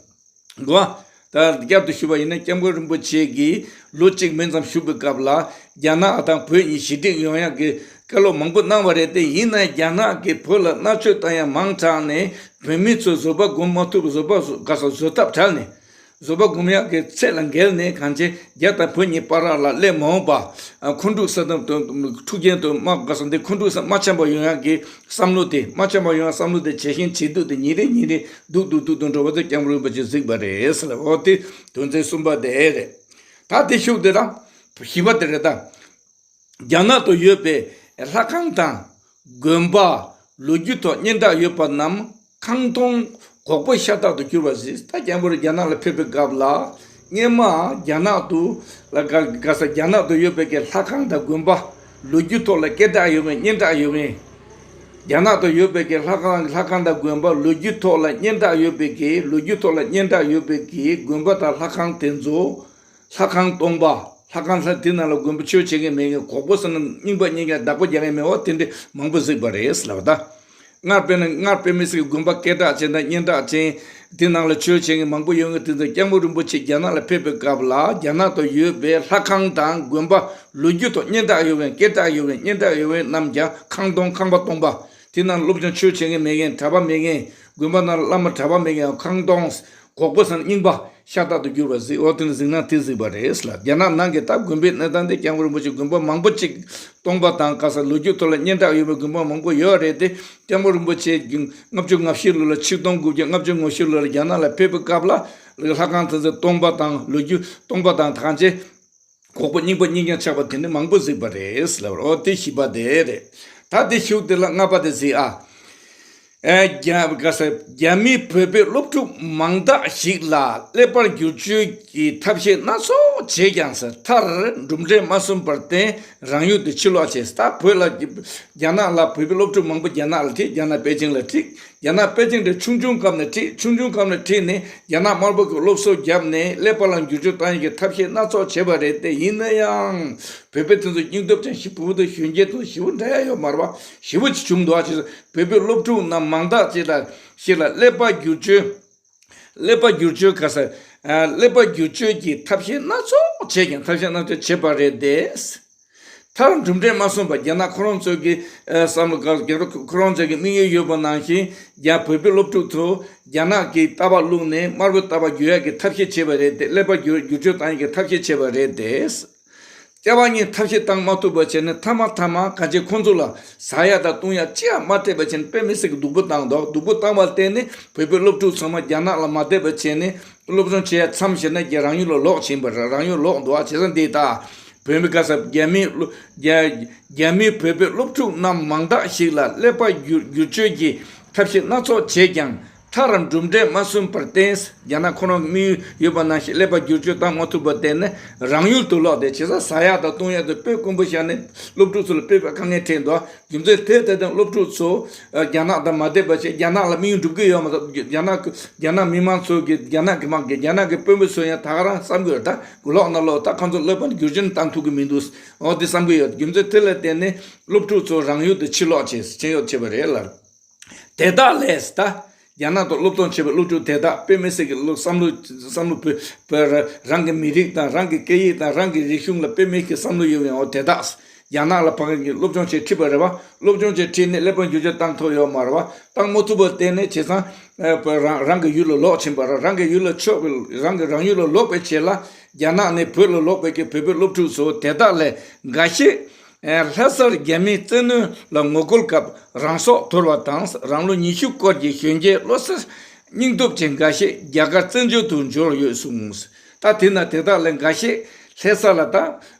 གོ། ད་བསྐྱར་དུ་ཞུས་པ་ཡིན་ན། སྐྱབས་མགོན་རིན་པོ་ཆེ་གིས་ལོ་གཅིག་མིན་ཙམ་བཞུགས་པའི་སྐབས་ལ། རྒྱ་ནག་དང་བོད་གཉིས་ཞི་འགྲིག་ཡོང་ཡག་གི་བཀའ་སློབ་མང་པོ་གནང་བ་རེད་དེ། ཡིན་ནའང་རྒྱ་ནག་གིས་བོད་ལ་མནར་གཅོད་བཏང་ཡ་མང་དྲགས་ནས། བོད་མི་ཚོས་བཟོད་པ་སྒོམ་མ་ཐུབ། བཟོད་པ་ག་ས་བཟོད་ཐབས་བྲལ་ནས། བཟོད་པ་སྒོམ་ཡག་གི་ཚད་ལས་བརྒལ་ནས། གང་ཅི། རྒྱ་དང་བོད་གཉིས་བར་ལ་སླེབས་མ་འོངས་པ། ཨ། མཁོ་སྒྲུབ་ས་དང་དུ་འཁྲུག་རྐྱེན་དུ་དམག་ག་ས་འདི་མཁོ་སྒྲུབ་ས། དམག་འཆམ་པ་ཡོང་ཡག་གི་བསམ་བློ་དེ། དམག་འཆམ་པ་ཡོང་ཡག་བསམ་བློ་དེ་ཇེ་ཞན་ཇེ་སྡུག་དེ་ཉིན་རེ་ཉིན་རེ་སྡུག་ཏུ་སྡུག་ཏུ་འགྲོ་བ་དེ་སྐྱབས་མགོན་རིན་པོ་ཆེས་གཟིགས་པ་རེད་ཟེར་ལ། འོ། དེ་དོན་ཚན་གསུམ་པ་དེ་རེད། ད་དེ་ཤུགས་དེ་དང་བཞི་པ་དེ་རེད། ད་རྒྱ་ནག་ཏུ་ཡོད་པའི་ལྷ་ཁང་དང་དགོན་པ། ལོ་རྒྱུས་ཐོག་སྙན་གྲགས་ཡོད་པ་རྣམས་ཁང་སྟོང་གོག་པོ་ཤ་སྟག་ཏུ་གྱུར་པར་གཟིགས། ད་སྐྱབས་མགོན་རྒྱ་ནག་ལ་ཕེབས་པའི་སྐབས་ལ། སྔོན་མ་རྒྱ་ནག་ཏུ་ལ་ག་ག་ས་རྒྱ་ནག་ཏུ་ཡོད་པའི་གི་ལྷ་ཁང་དང་དགོན་པ་ལོ་རྒྱུས་ཐོག་ལ་སྐད་གྲགས་ཡོད་མཁན་སྙན་གྲགས་ཡོད་མཁན། རྒྱ་ནག་ཏུ་ཡོད་པའི་གི་ལྷ་ཁང་ལྷ་ཁང་དང་དགོན་པ་ལོ་རྒྱུས་ཐོག་ལ་སྙན་གྲགས་ཡོད་པའི་གི་ལོ་རྒྱུས་ཐོག་ལ་སྙན་གྲགས་ཡོད་པའི་གི་དགོན་པ་དང་ལྷ་ཁང་དེ་ཚོ། ལྷ་ཁང་སྟོང་པ། ལྷ་ཁང་ལྷ་དེ་ནང་ལ་དགོན་པ་ཆོས་བྱེད་མཁན་མེད་མཁན། གོག་པོ་ཟེར་ན་རྙིང་པ་རྙིང་མཁན། བདག་པོ་རྒྱག་མཁན་མེད་པ་དེ་འདྲ་མང་པོ་གཟིགས་པ་རེད་ལབ་ད། སྔར་དཔེར་ན་སྔར་དཔེ་མི་སྲིད་ཀྱི་དགོན་པ་སྐད་གྲགས་ཅན་དང་སྙན་གྲགས་ཅན། དེ་ནང་ལ་ཆོས་བྱེད་མཁན་མང་པོ་ཡོད་མཁན་དེ་ཚོ་སྐྱབས་མགོན་རིན་པོ་ཆེ་རྒྱ་ནག་ལ་ཕེབས་པའི་སྐབས་ལ་རྒྱ་ནག་ཏུ་ཡོད་པའི་ལྷ་ཁང་དང་དགོན་པ་ལོ་རྒྱུས་ཐོག་སྙན་གྲགས་ཡོད་མཁན། སྐད་གྲགས་ཡོད་མཁན། སྙན་གྲགས་ཡོད་མཁན་རྣམས་ཀྱང་ཁང་སྟོང་ཁང་པ་སྟོང་པ། དེ་ནང་སློབ་སྦྱོང་ཆོས་བྱེད་མཁན་མེད་མཁན། གྲྭ་པ་མེད་མཁན། དགོན་པ་ནང་བླ་མ་གྲྭ་པ་མེད་མཁན། ཁང་སྟོང་། གོག་པོ་ཟེར་ན་རྙིང་པ་ཤ་སྟག་ཏུ་གྱུར་པ་གཟིགས། འོ་དེ་ནི་གཟིགས་སྣང་དེ་གཟིགས་པ་རེད་ལ། རྒྱ་ནག་ནང་གི་ད་དགོན་པའི་གནས་སྟངས་དེ་སྐྱབས་མགོན་རིན་པོ་ཆེ་དགོན་པ་མང་པོ་ཅིག་སྟོང་པ་དང་ག་ས་ལོ་རྒྱུས་ཐོག་ལ་སྙན་གྲགས་ཡོད་པའི་དགོན་པ་མང་པོ་ཡོད་རེད་དེ། སྐྱབས་མགོན་རིན་པོ་ཆེ་ལྔ་བཅུ་ང་བཞི་ལོ་ལ་ཆིག་སྟོང་དགུ་བརྒྱ་ལྔ་བཅུ་ང་བཞི་ལོ་ལ་རྒྱ་ནག་ལ་ཕེབས་པའི་སྐབས་ལ་ལྷ་ཁང་དེ་ཚོ་སྟོང་པ་དང་ལོ་རྒྱུས་སྟོང་པ་དང་ཐང་ཆེ། གོག་པོ་རྙིང་པ་རྙིང་རྐྱང་ཆགས་པ་དེ་འདྲ་མང་པོ་གཟིགས་པ་རེད་ལབ་རོ། དེ་བཞི་པ་དེ་རེད། ད་དེ་གཞུག་དེ་ལ་ལྔ་པ་དེ་གཟིགས་ཨ། ཨེ་རྒྱ་ག་ས་རྒྱ་མིས་བོད་པའི་སློབ་ཕྲུག་མང་དག་ཞིག་ལ་ཀླད་པ་བསྒྱུར་བཅོས་ཀྱི་ཐབས་ཤེས་སྣ་ཚོགས་བྱས་ཀྱང་ཟེར། མཐར་གྲུབ་འབྲས་མ་སོན་པར་བརྟེན་རང་ཡུལ་དུ་ཕྱིར་ལོག་བྱས། ད་བོད་ལ་རྒྱ་ནག་ལ་བོད་པའི་སློབ་ཕྲུག་མང་པོ་རྒྱ་ནག་ལ་ཁྲིད། རྒྱ་ནག་པེ་ཅིང་ལ་ཁྲིད། རྒྱ་ནག་པེ་ཅིང་དེ་ཆུང་ཆུང་སྐབས་ནས་ཁྲིད། ཆུང་ཆུང་སྐབས་ནས་ཁྲིད་ནས་རྒྱ་ནག་དམར་པོ་གི་སློབ་གསོ་བརྒྱབ་ནས་ཀླད་པ་ལ་བསྒྱུར་བཅོས་བཏང་ཡག་གི་ཐབས་ཤེས་སྣ་ཚོགས་བྱས་པ་རེད་དེ། ཡིན་ན་ཡང་བོད་པའི་དེ་ཚོ་སྙིང་སྟོབས་ཅན་ཞིག་བོད་དང་གཞོན་སྐྱེས་དང་ཞེ་པོ་འདྲ་ཡ་ཡོད་མ་རེད་པ། ཞེ་པོ་ཅིག་བྱུང་འདུག་ཨ། ཅེས་བོད་པའི་སློབ་ཕྲུག་རྣམས་མང་དག་ཅིག་ལ་ཞིག་ལ་ཀླད་པ་བསྒྱུར་བཅོས། ཀླད་པ་བསྒྱུར་བཅོས་ག་ས། ཨ། ཀླད་པ་བསྒྱུར་བཅོས་ཀྱི་ཐབས་ཤེས་སྣ་ཚོགས་བྱས་ཀྱང་། ཐབས་ཤེས་སྣ་ཚོགས་བྱས་པ་རེད་དེ། མཐར་གྲུབ་འབྲས་མ་སོན་པར་རྒྱ་ནག་ཁོ་རང་ཚོའི་གི་ཨ་བསམ་བློ་ག་རྒྱ་ནག་ཁོ་རང་ཚོའི་གི་དམིགས་ཡུལ་ཡོད་པ་ནང་བཞིན་རྒྱ་བོད་པའི་སློབ་ཕྲུག་ཚོ་རྒྱ་ནག་གི་ལྟ་བ་བླུགས་ནས་དམར་པོའི་ལྟ་བ་བསྒྱུར་ཡག་གི་ཐབས་ཤེས་བྱས་པ་རེད་དེ། ཀླད་པ་བསྒྱུར་བསྒྱུར་བཅོས་བཏང་ཡག་གི་ཐབས་ཤེས་བྱས་པ་རེད་དེ། སྐྱེ་བ་གཉིས་ཐབས་ཤེས་བཏང་མ་ཐུབ་པ་བྱས་ནས་མཐའ་མ་མཐའ་མ་གང་ཅི་ཁོང་ཚོ་ལ་ཟ་ཡག་དང་བཏུང་ཡག་ཅི་ཡང་མ་སྤྲད་པ་བྱས་ནས་དཔེ་མི་སྲིད་ཀྱི་སྡུག་པོ་བཏང་འདུག་སྡུག་པོ་བཏང་བ་བརྟེན་ནས་བོད་པའི་སློབ་ཕྲུག་ཚང་མ་རྒྱ་ནག་ལ་མ་བསྡད་པ་བྱས་ནས་སློབ་སྦྱོང་བྱེད་ཡག་མཚམས་བཞག་ནས་རྒྱ་རང་ཡུལ་ལ་ལོག་ཕྱིན་པ་རེད། རང་ཡུལ་ལོག་འདུག་ཨ། བྱས་ཙང་འདི་ལྟ། བོད་མི་ག་ས་རྒྱ་མི་རྒྱ་རྒྱ་མིས་བོད་པའི་སློབ་ཕྲུག་རྣམས་མང་དག་ཞིག་ལ་ཀླད་པ་བསྒྱུར་བསྒྱུར་བཅོས་ཀྱི་ཐབས་ཤེས་སྣ་ཚོགས་བྱས་ཀྱང་། མཐར་གྲུབ་འབྲས་མ་སོན་པར་བརྟེན། རྒྱ་ནག་ཁོ་རང་གི་དམིགས་ཡུལ་ཡོད་པ་ནང་བཞིན་ཀླད་པ་བསྒྱུར་བཅོས་བཏང་མ་ཐུབ་པར་བརྟེན་ནས་རང་ཡུལ་དུ་ལོག་སྟེ། བྱས་ཙང་ཟ་ཡག་དང་བཏུང་ཡག་དེ་དཔེ་དཀོན་པོ་བཞག་ནས་སློབ་ཕྲུག་ཚོ་ལ་དཔེ་དཀའ་ངལ་འཕྲད་འདུག་རྒྱུ་མཚན་དེ་ལྟ་སྟེ་སློབ་ཕྲུག་ཚོ་རྒྱ་ནག་དང་མ་བསྡད་པ་བྱས། རྒྱ་ནག་ལ་དམིགས་ཡུལ་འགྲུབ་ཀྱི་ཡོད་མ་རེད། རྒྱ་ནག་རྒྱ་ནག་མི་མང་ཚོ་གི་རྒྱ་ནག་གི་མང་གི་རྒྱ་ནག་གི་དཔོན་པོ་ཚོ་ཡང་ད་ག་རང་བསམ་གྱི་ཡོད། ད་ལོག་ན་ལོག་ད་ཁོང་ཚོ་ཀླད་པ་བསྒྱུར་བཅོས་བཏང་ཐུབ་ཀྱི་མི་འདུག་འོ་དེ་བསམ་གྱི་ཡོད། རྒྱུ་མཚན་དེ་ལ་བརྟེན་ནས་སློབ་ཕྲུག་ཚོ་རང་ཡུལ་དུ་ཕྱིར་ལོག་བྱས། ཕྱིར་ལོག་བྱས་པ་རེད་ལ། དེ་དག་ལས་ད་རྒྱ་ནག་ཏུ་སློབ་སྦྱོང་བྱེད་པའི་སློབ་ཕྲུག་དེ་དག་དཔེ་མི་སྲིད་ཀྱི་བསམ་བློ་བསམ་བློ་བོད་བོད་རང་གི་མི་རིགས་དང་། རང་གི་སྐད་ཡིག་དང་། རང་གི་རིག་གཞུང་ལ་དཔེ་མེད་ཀྱི་བསམ་བློ་ཡོད་ཡང་། འོ་དེ་དག་རྒྱ་ནག་ལ་ཕ་གི་སློབ་སྦྱོང་བྱེད་ཁྲིད་པ་རེད་བ། སློབ་སྦྱོང་བྱེད་ཁྲིད་ནས་ཀླད་པ་བསྒྱུར་བཅོས་བཏང་ཐུབ་ཡོད་མ་རེད་བ། བཏང་མ་ཐུབ་པར་བརྟེན་ནས་བྱས་ཙང་རང་རང་གི་ཡུལ་ལ་ལོག་ཕྱིན་པ་རེད། རང་གི་ཡུལ་ལ་ཕྱོགས་པའི་རང་གི་རང་ཡུལ་ལ་ལོག་པའི་ཆེད་ལ་རྒྱ་ནག་ནས་བོད་ལ་ལོག་པའི་གི་བོད་པའི་སློབ་ཕྲུག་ཚོ་དེ་དག་ལས་འགའ་ཤས། ལྷ་སར་རྒྱ་མིའི་བཙན་གནོན་ལ་ངོ་རྒོལ་སྐབས་རང་སྲོག་དོར་བ་དང་། རང་ལོ་ཉི་ཤུ་སྐོར་གྱི་གཞོན་སྐྱེས་བློ་གསལ་སྙིང་སྟོབས་ཅན་འགའ་ཤས་རྒྱ་གར་བཙན་བྱོལ་དུ་འབྱོར་ཡོད་གསུངས། ད་དེ་ན་དེ་དག་ལས་འགའ་ཤས་ལྷ་ས་ལ་ད་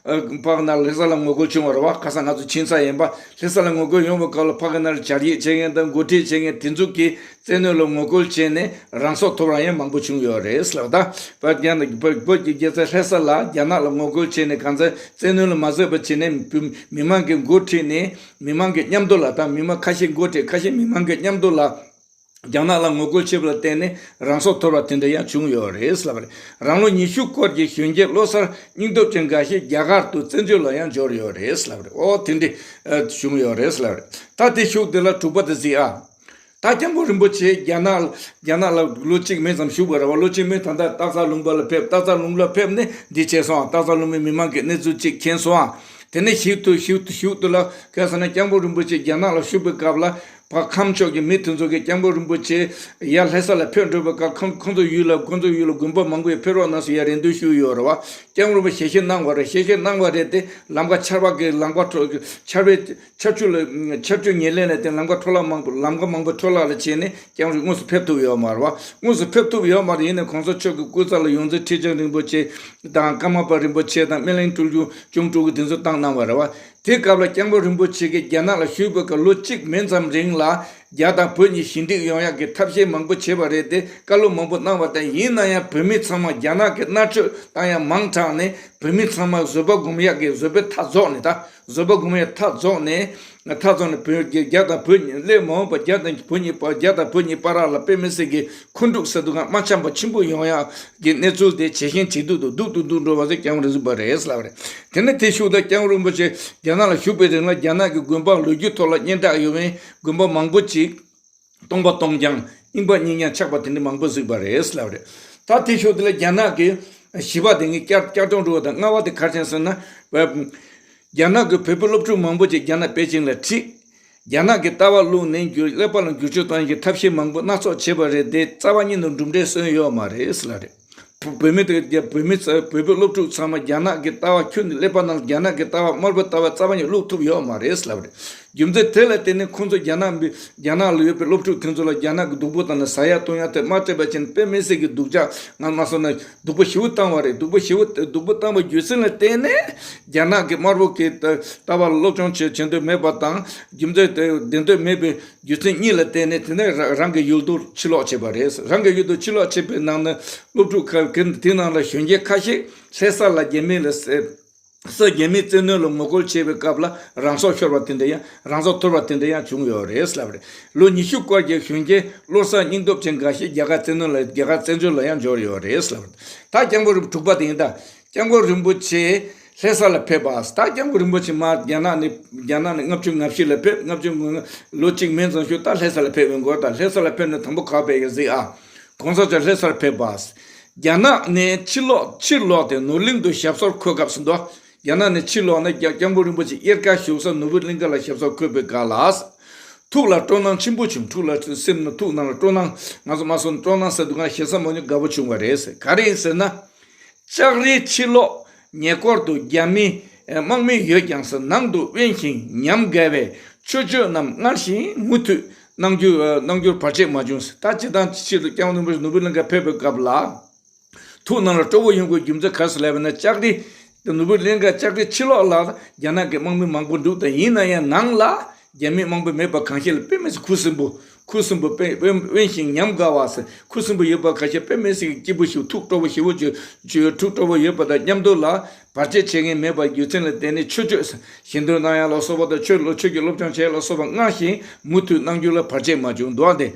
ཕ་གི་ན་ལྷ་ས་ལ་ངོ་རྒོལ་བྱུང་བ་རེད་བ། ཁ་སང་ང་ཚོ་ཕྱིན་ཚར་ཡིན་པ། ལྷ་ས་ལ་ངོ་རྒོལ་ཡོང་བའི་སྐབས་ལ་ཕ་གི་ན་ལ་སྦྱར་ཡིག་བྱེད་མཁན་དང་འགོ་ཁྲིད་བྱེད་མཁན་དེ་ཚོ་གིས་བཙན་གནོན་ལ་ངོ་རྒོལ་བྱས་ནས་རང་སྲོག་ཐོབ་ར་ཡང་མང་པོ་བྱུང་ཡོད་རེད་ལབ། ད་བོད་ཀྱི་རྒྱལ་ས་ལྷ་ས་ལ་རྒྱ་ནག་ལ་ངོ་རྒོལ་བྱས་ནས་གང་ཚེ་བཙན་གནོན་ལ་མ་བཟོད་པ་བྱས་ནས་མི་མང་གི་འགོ་ཁྲིད་ནས་མི་མང་གི་མཉམ་དུ་ལ། ད་མི་མང་ཁ་ཤས་འགོ་ཁྲིད། ཁ་ཤས་མི་མང་གི་མཉམ་དུ་ལ་རྒྱ་ནག་ལ་ངོ་རྒོལ་བྱས་པ་ལ་བརྟེན་ནས་རང་སྲོག་ཐོབ་པ་དེ་འདྲ་ཡང་བྱུང་ཡོད་རེད་ལབ་རེད། རང་ལོ་ཉི་ཤུ་སྐོར་གྱི་གཞོན་སྐྱེས་བློ་གསར་སྙིང་སྟོབས་ཅན་འགའ་ཤས་རྒྱ་གར་དུ་བཙན་བྱོལ་ལ་ཡང་འབྱོར་ཡོད་རེད་ལབ་རེད། ཨོ་དེ་འདྲ་བྱུང་ཡོད་རེད་ལབ་རེད། ད་དེ་གཞུག་དེ་ལ་དྲུག་པ་དེ་གཟིགས་ཨ། ད་སྐྱབས་མགོན་རིན་པོ་ཆེ་རྒྱ་ནག་རྒྱ་ནག་ལ་ལོ་གཅིག་མིན་ཙམ་བཞུགས་པ་རེད་བ། ལོ་གཅིག་མིན་ད་ལྟ་སྟག་ཚང་ལུང་པ་ལ་ཕེབས། སྟག་ཚང་ལུང་པ་ལ་ཕེབས་ནས་འདི་བྱས་སོང་། སྟག་ཚང་ལུང་པའི་མི་མང་གི་གནས་ཚུལ་གཅིག་མཁྱེན་སོང་། དེ་ནས་ཞིབ་ཏུ་ཞིབ་ཏུ་ཞིབ་ཏུ་ལ་ག་ཟེར་ན་སྐྱབས་མགོན་རིན་པོ་ཆེ་རྒྱ་ནག་ལ་བཞུགས་པའི་སྐབས་ལ་བ་ཁམས་ཕྱོགས་ཀྱི་མི་དེ་ཚོ་གིས་སྐྱབས་མགོན་རིན་པོ་ཆེ་ཡར་ལྷ་ས་ལ་ཕེབས་འགྲོ་བའི་སྐབས་ཁོང་ཁོང་ཚོ་ཡུལ་ལ་ཁོང་ཚོ་ཡུལ་ལ་དགོན་པ་མང་པོ་ཡོད། ཕེབས་རོགས་གནང་ཟེར་ཡ་རེ་འདུན་ཞུས་ཡོད་རེད་བ། སྐྱབས་མགོན་རིན་པོ་ཆེ་ཞལ་བཞེས་གནང་བ་རེད། ཞལ་བཞེས་གནང་བ་རེད་དེ་ལམ་ཁ་ཆར་པ་གི་ལམ་ཁ་འཕྲོ་ཆར་པའི་ཆར་ཆུ་ལ་ཆར་ཆུ་ཉེར་ལེན་ལ་བརྟེན་ལམ་ཁ་འཕྲོ་བརླག་མང་པོ་ལམ་ཁ་མང་པོ་འཕྲོ་བརླག་ལ་བྱས་ནས་སྐྱབས་མགོན་དངོས་སུ་ཕེབས་ཐུབ་ཡོད་མ་རེད་བ། དངོས་སུ་ཕེབས་ཐུབ་ཡོད་མ་རེད། ཡིན་ནའི་གོང་ས་མཆོག་གི་སྐུ་ཚབ་ལ་ཡོངས་འཛིན་ཁྲི་བྱང་རིན་པོ་ཆེ་དང་ཀརྨ་པ་རིན་པོ་ཆེ་དང་སྨིན་གླིང་སྤྲུལ་སྐུ་ལྕམ་སྤྲུལ་སྐུ་དེ་ཚོ་བཏང་གནང་བ་རེད་བ། དེ་སྐབས་ལ་སྐྱབས་མགོན་རིན་པོ་ཆེ་གིས་རྒྱ་ནག་ལ་བཞུགས་པའི་སྐབས་ལོ་གཅིག་མིན་ཙམ་རིང་ལ་ རྒྱ་དང་བོད་གཉིས་ཞི་འགྲིག་ཡོང་ཡག་གི་ཐབས་ཤེས་མང་པོ་བྱས་པ་རེད་དེ། བཀའ་སློབ་མང་པོ་གནང་བ་དང་། ཡིན་ན་ཡང་བོད་མི་ཚང་མ་རྒྱ་ནག་གི་མནར་གཅོད་བཏང་ཡག་མང་དྲགས་ནས། བོད་མི་ཚང་མ་བཟོད་པ་སྒོམ་ཡག་གི་བཟོད་པའི་མཐའ་རྫོགས་ནས། ད་བཟོད་པ་སྒོམ་ཡག་མཐའ་རྫོགས་ནས། མཐའ་རྫོགས་ནས་བོད་རྒྱ་རྒྱ་དང་བོད་གཉིས་སླད་མ་འོངས་པ་རྒྱ་དང་བོད་གཉིས་བར། རྒྱ་དང་བོད་གཉིས་བར་ལ་དཔེ་མི་སྲིད་ཀྱི་འཁོན་འཁྲུག་ཟེར་དུས་སྒང་མ་འཆམ་པ་ཆེན་པོ་ཡོང་ཡག་གི་གནས་ཚུལ་དེ་ཇེ་ཞན་ཇེ་སྡུག་ཏུ་སྡུག་ཏུ་སྡུག་འགྲོ་བ་ཟེར་སྐྱབས་མགོན་རིན་པོ་ཆེ་པ་རེད་ལབ་རེད། དེ་ནས་དེ་ཤུགས་ད་སྐྱབས་མགོན་རིན་པོ་ཆེ་རྒྱ་ནག་ལ་བཞུགས་པའི་རིང་ལ་རྒྱ་ནག་གི་དགོན་པ་ལོ་རྒྱུས་ཐོག་ལ་སྙན་གྲགས་ཡོད་པའི་དགོན་པ་མང་པོ་ཅིག་སྟོང་པ་སྟོང་རྐྱང་། རྙིང་པ་རྙིང་རྐྱང་ཆགས་པ་དེ་འདྲ་མང་པོ་གཟིགས་པ་རེད་ལབ་རེད། ད་དེ་ཤུགས་དེ་ལ་རྒྱ་ནག་གི་བཞི་པ་དེ་ངས་བསྐྱར་བསྐྱར་སྒྲོག་འགྲོ་བ་དང་། ལྔ་པ་དེ་ག་རེ་ཟེར་ན། རྒྱ་ནག་གི་བོད་པའི་སློབ་ཕྲུག་མང་པོ་ཅིག་རྒྱ་ནག་པེ་ཅིང་ལ་ཁྲིད། རྒྱ་ནག་གི་ལྟ་བ་བླུགས་ནས་འགྱུར། ཀླད་པ་ལ་འགྱུར་བཅོས་གཏོང་ཡག་གི་ཐབས་ཤེས་མང་པོ་སྣ་ཚོགས་བྱས་པ་རེད་དེ། རྩ་བ་ཉིད་ནས་གྲུབ་འབྲས་སོན་ཡོད་མ་རེད་ལབ་རེད། བོད་མི་དེ་བོད་མི་ཚ་བོད་པའི་སློབ་ཕྲུག་ཚང་མ་རྒྱ་ནག་གི་ལྟ་བ་ཁྱོན་ནས། ཀླད་པ་ནང་རྒྱ་ནག་གི་ལྟ་བ་དམར་པོའི་ལྟ་བ་རྩ་བ་ཉིད་བླུགས་ཐུབ་ཡོད་མ་རེད་ལབ་རེད། རྒྱུ་མཚན་དེ་ལ་བརྟེན་ནས་ཁོང་ཚོ་རྒྱ་ནག་མི་རྒྱ་ནག་ལ་ཡོད་པའི་སློབ་ཕྲུག་དེ་ཚོ་ལ་རྒྱ་ནག་གི་སྡུག་པོ་དང་ནི་ཟ་ཡག་བཏུང་ཡག་དེ་མ་སྤྲད་པ་བྱས་ནས། དཔེ་མི་སྲིད་ཀྱི་སྡུག་ཅག་ང་མ་སོང་ན་སྡུག་པོ་ཞེ་པོ་བཏང་བ་རེད། སྡུག་པོ་ཞེ་པོ་སྡུག་པོ་བཏང་བའི་རྒྱུ་མཚན་ལ་བརྟེན་ནས་རྒྱ་ནག་གི་དམར་པོ་གི་ལྟ་ལྟ་བ་ལ་སློབ་སྦྱོང་བྱེད་བྱེད་འདོད་མེད་པ་དང་། རྒྱུ་མཚན་དེ་བདེན་འདོད་མེད་པའི་རྒྱུ་མཚན་གཉིས་ལ་བརྟེན་ནས། དེ་ནས་ར་རང་གི་ཡུལ་དུ་ཕྱིར་ལོག་བྱས་པ་རེད། རང་གི་ཡུལ་དུ་ཕྱིར་ལོག་བྱས་པའི་ནང་ནས་སློབ་ཕྲུག་ཁ་དེ་ནང་ལ་གཞོན་སྐྱེས་ཁ་ཤས་ལྷ་ས་ལ་རྒྱ་མི་ལ་ས་རྒྱ་མིའི་བཙན་གནོན་ལ་ངོ་རྒོལ་བྱས་པའི་སྐབས་ལ་རང་སྲོག་ཤོར་བ་དེ་འདྲ་ཡང་། རང་སྲོག་དོར་བ་དེ་འདྲ་ཡང་བྱུང་ཡོད་རེད་ལབ་རེད། ལོ་ཉི་ཤུ་སྐོར་གྱི་གཞོན་སྐྱེས་བློ་བཟང་སྙིང་སྟོབས་ཅན་འགའ་ཤས་རྒྱ་གར་བཙན་གནོན་ལ། རྒྱ་གར་བཙན་བྱོལ་ལ་ཡང་འབྱོར་ཡོད་རེད་ལབ་རེད། ད་སྐྱབས་མགོན་རིན་པོ། དྲུག་པ་དེ་ཡིན་ད། སྐྱབས་མགོན་རིན་པོ་ཆེ་ལྷ་ས་ལ་ཕེབས་པ། ད་སྐྱབས་མགོན་རིན་པོ་ཆེ་མར་རྒྱ་ནག་ནས། རྒྱ་ནག་ནས་ལྔ་བཅུ་ང་བཞི་ལ་ཕེབས། ལྔ་བཅུ་ང་ལོ་གཅིག་མིན་ཙམ་ཞིག་ད་ལྷ་ས་ལ་ཕེབས་པའི་སྐོར། ད་ལྷ་ས་ལ་ཕེབས་ནས་དང་པོ་ག་པར་ཕེབས་ཡོད་གཟིགས་ཨ། གོང་ས་མཆོག་ལྷ་སར་ཕེབས་པ། རྒྱ་ནག་ནས་ཕྱིར་ལོག་ཕྱིར་ལོག་སྟེ་ནོར་གླིང་དུ་ཞབས་སོར་འཁོད་སྐབས་སུ་འདུག་རྒྱ་ནག་ནས་ཕྱིར་ལོག་ནས་རྒྱ་སྐྱབས་མགོན་རིན་པོ་ཆེ་དབྱར་ཁ་བཞུགས་ས་ནོར་བུ་གླིང་ཁ་ལ་ཞབས་སོར་འཁོད་པའི་སྐབས་ལ། ཐུགས་ལ་སྤྲོ་སྣང་ཆེན་པོ་བྱུང་། ཐུགས་ལ་སེམས་ནང་ཐུགས་ནང་ལ་སྤྲོ་སྣང་། ང་ཚོ་མ་སོང་སྤྲོ་སྣང་ཟེར་དུས་སྒང་ཞེ་ས་མ་ཉོ་དགའ་པོ་བྱུང་བ་རེད་ཟེར། ག་རེ་ཡིན་ཟེར་ན། ལྕགས་རིའི་ཕྱིར་ལོག་ཉེ་འཁོར་དུ་རྒྱ་མི་དམག་མི་ཡོད་ཀྱང་ཟེར། ནང་དུ་དབེན་ཞིང་ཉམས་དགའ་བའི་ཆོས་སྤྱོད་རྣམས་སྔར་བཞིན་མུ་མཐུད་གནང་རྒྱུ་གནང་རྒྱུར་བར་ཆད་མ་བྱུང་ཟེར། ད་སྤྱིར་བཏང་ཕྱིར་དུ་སྐྱབས་མགོན་རིན་པོ་ཆེ་ནོར་བུ་གླིང་ཁ་ཕེབས་པའི་སྐབས་ལ། ཐུགས་ནང་ལ་སྤྲོ་བོ་ཡོང་དགོས་རྒྱུ་མཚན་ག་རེ་ཟེར་ལབ་ན། ལྕགས་རི་ནོར་བུ་གླིང་ཁ་ལྕགས་རི་ཕྱི་ལོགས་ལ་རྒྱ་ནག་གི་དམག་མི་མང་པོ་འདུག་ད་ཡིན་ན་ཡང་ནང་ལ་རྒྱ་མི་དམག་མི་མེད་པ་གང་ཤེས་ལ། དཔེ་མི་སྲིད་ཁུ་སིམ་པོ། ཁུ་སིམ་པོ་དཔེ་དབེན་དབེན་ཞིང་ཉམས་དགའ་བ་ཟེར། ཁུ་སིམ་པོ་ཡོད་པ་གང་ཤེས། དཔེ་མི་སྲིད་སྐྱིད་པོ་ཞིག་ཐུགས་སྤྲོ་བོ་ཞེ་པོ་ཅིག་ཅིག་ཐུགས་སྤྲོ་བོ་ཡོད་པ་དང་མཉམ་དུ་ལ། བར་ཆད་བྱེད་མཁན་མེད་པ་རྒྱུ་མཚན་ལ་བརྟེན་ནས་ཆོས་སྤྱོད་ཟེར། ཞལ་འདོན་གནང་ཡག་ལ་སོགས་པ་དང་། ཆོས་ལ་ཆོས་ཀྱི་སློབ་སྦྱོང་བྱེད་ཡག་ལ་སོགས་པ་སྔར་བཞིན་མུ་མཐུད་གནང་རྒྱུ་ལ་བར་ཆད་མ་བྱུང་འདུག་ཨ། དེ།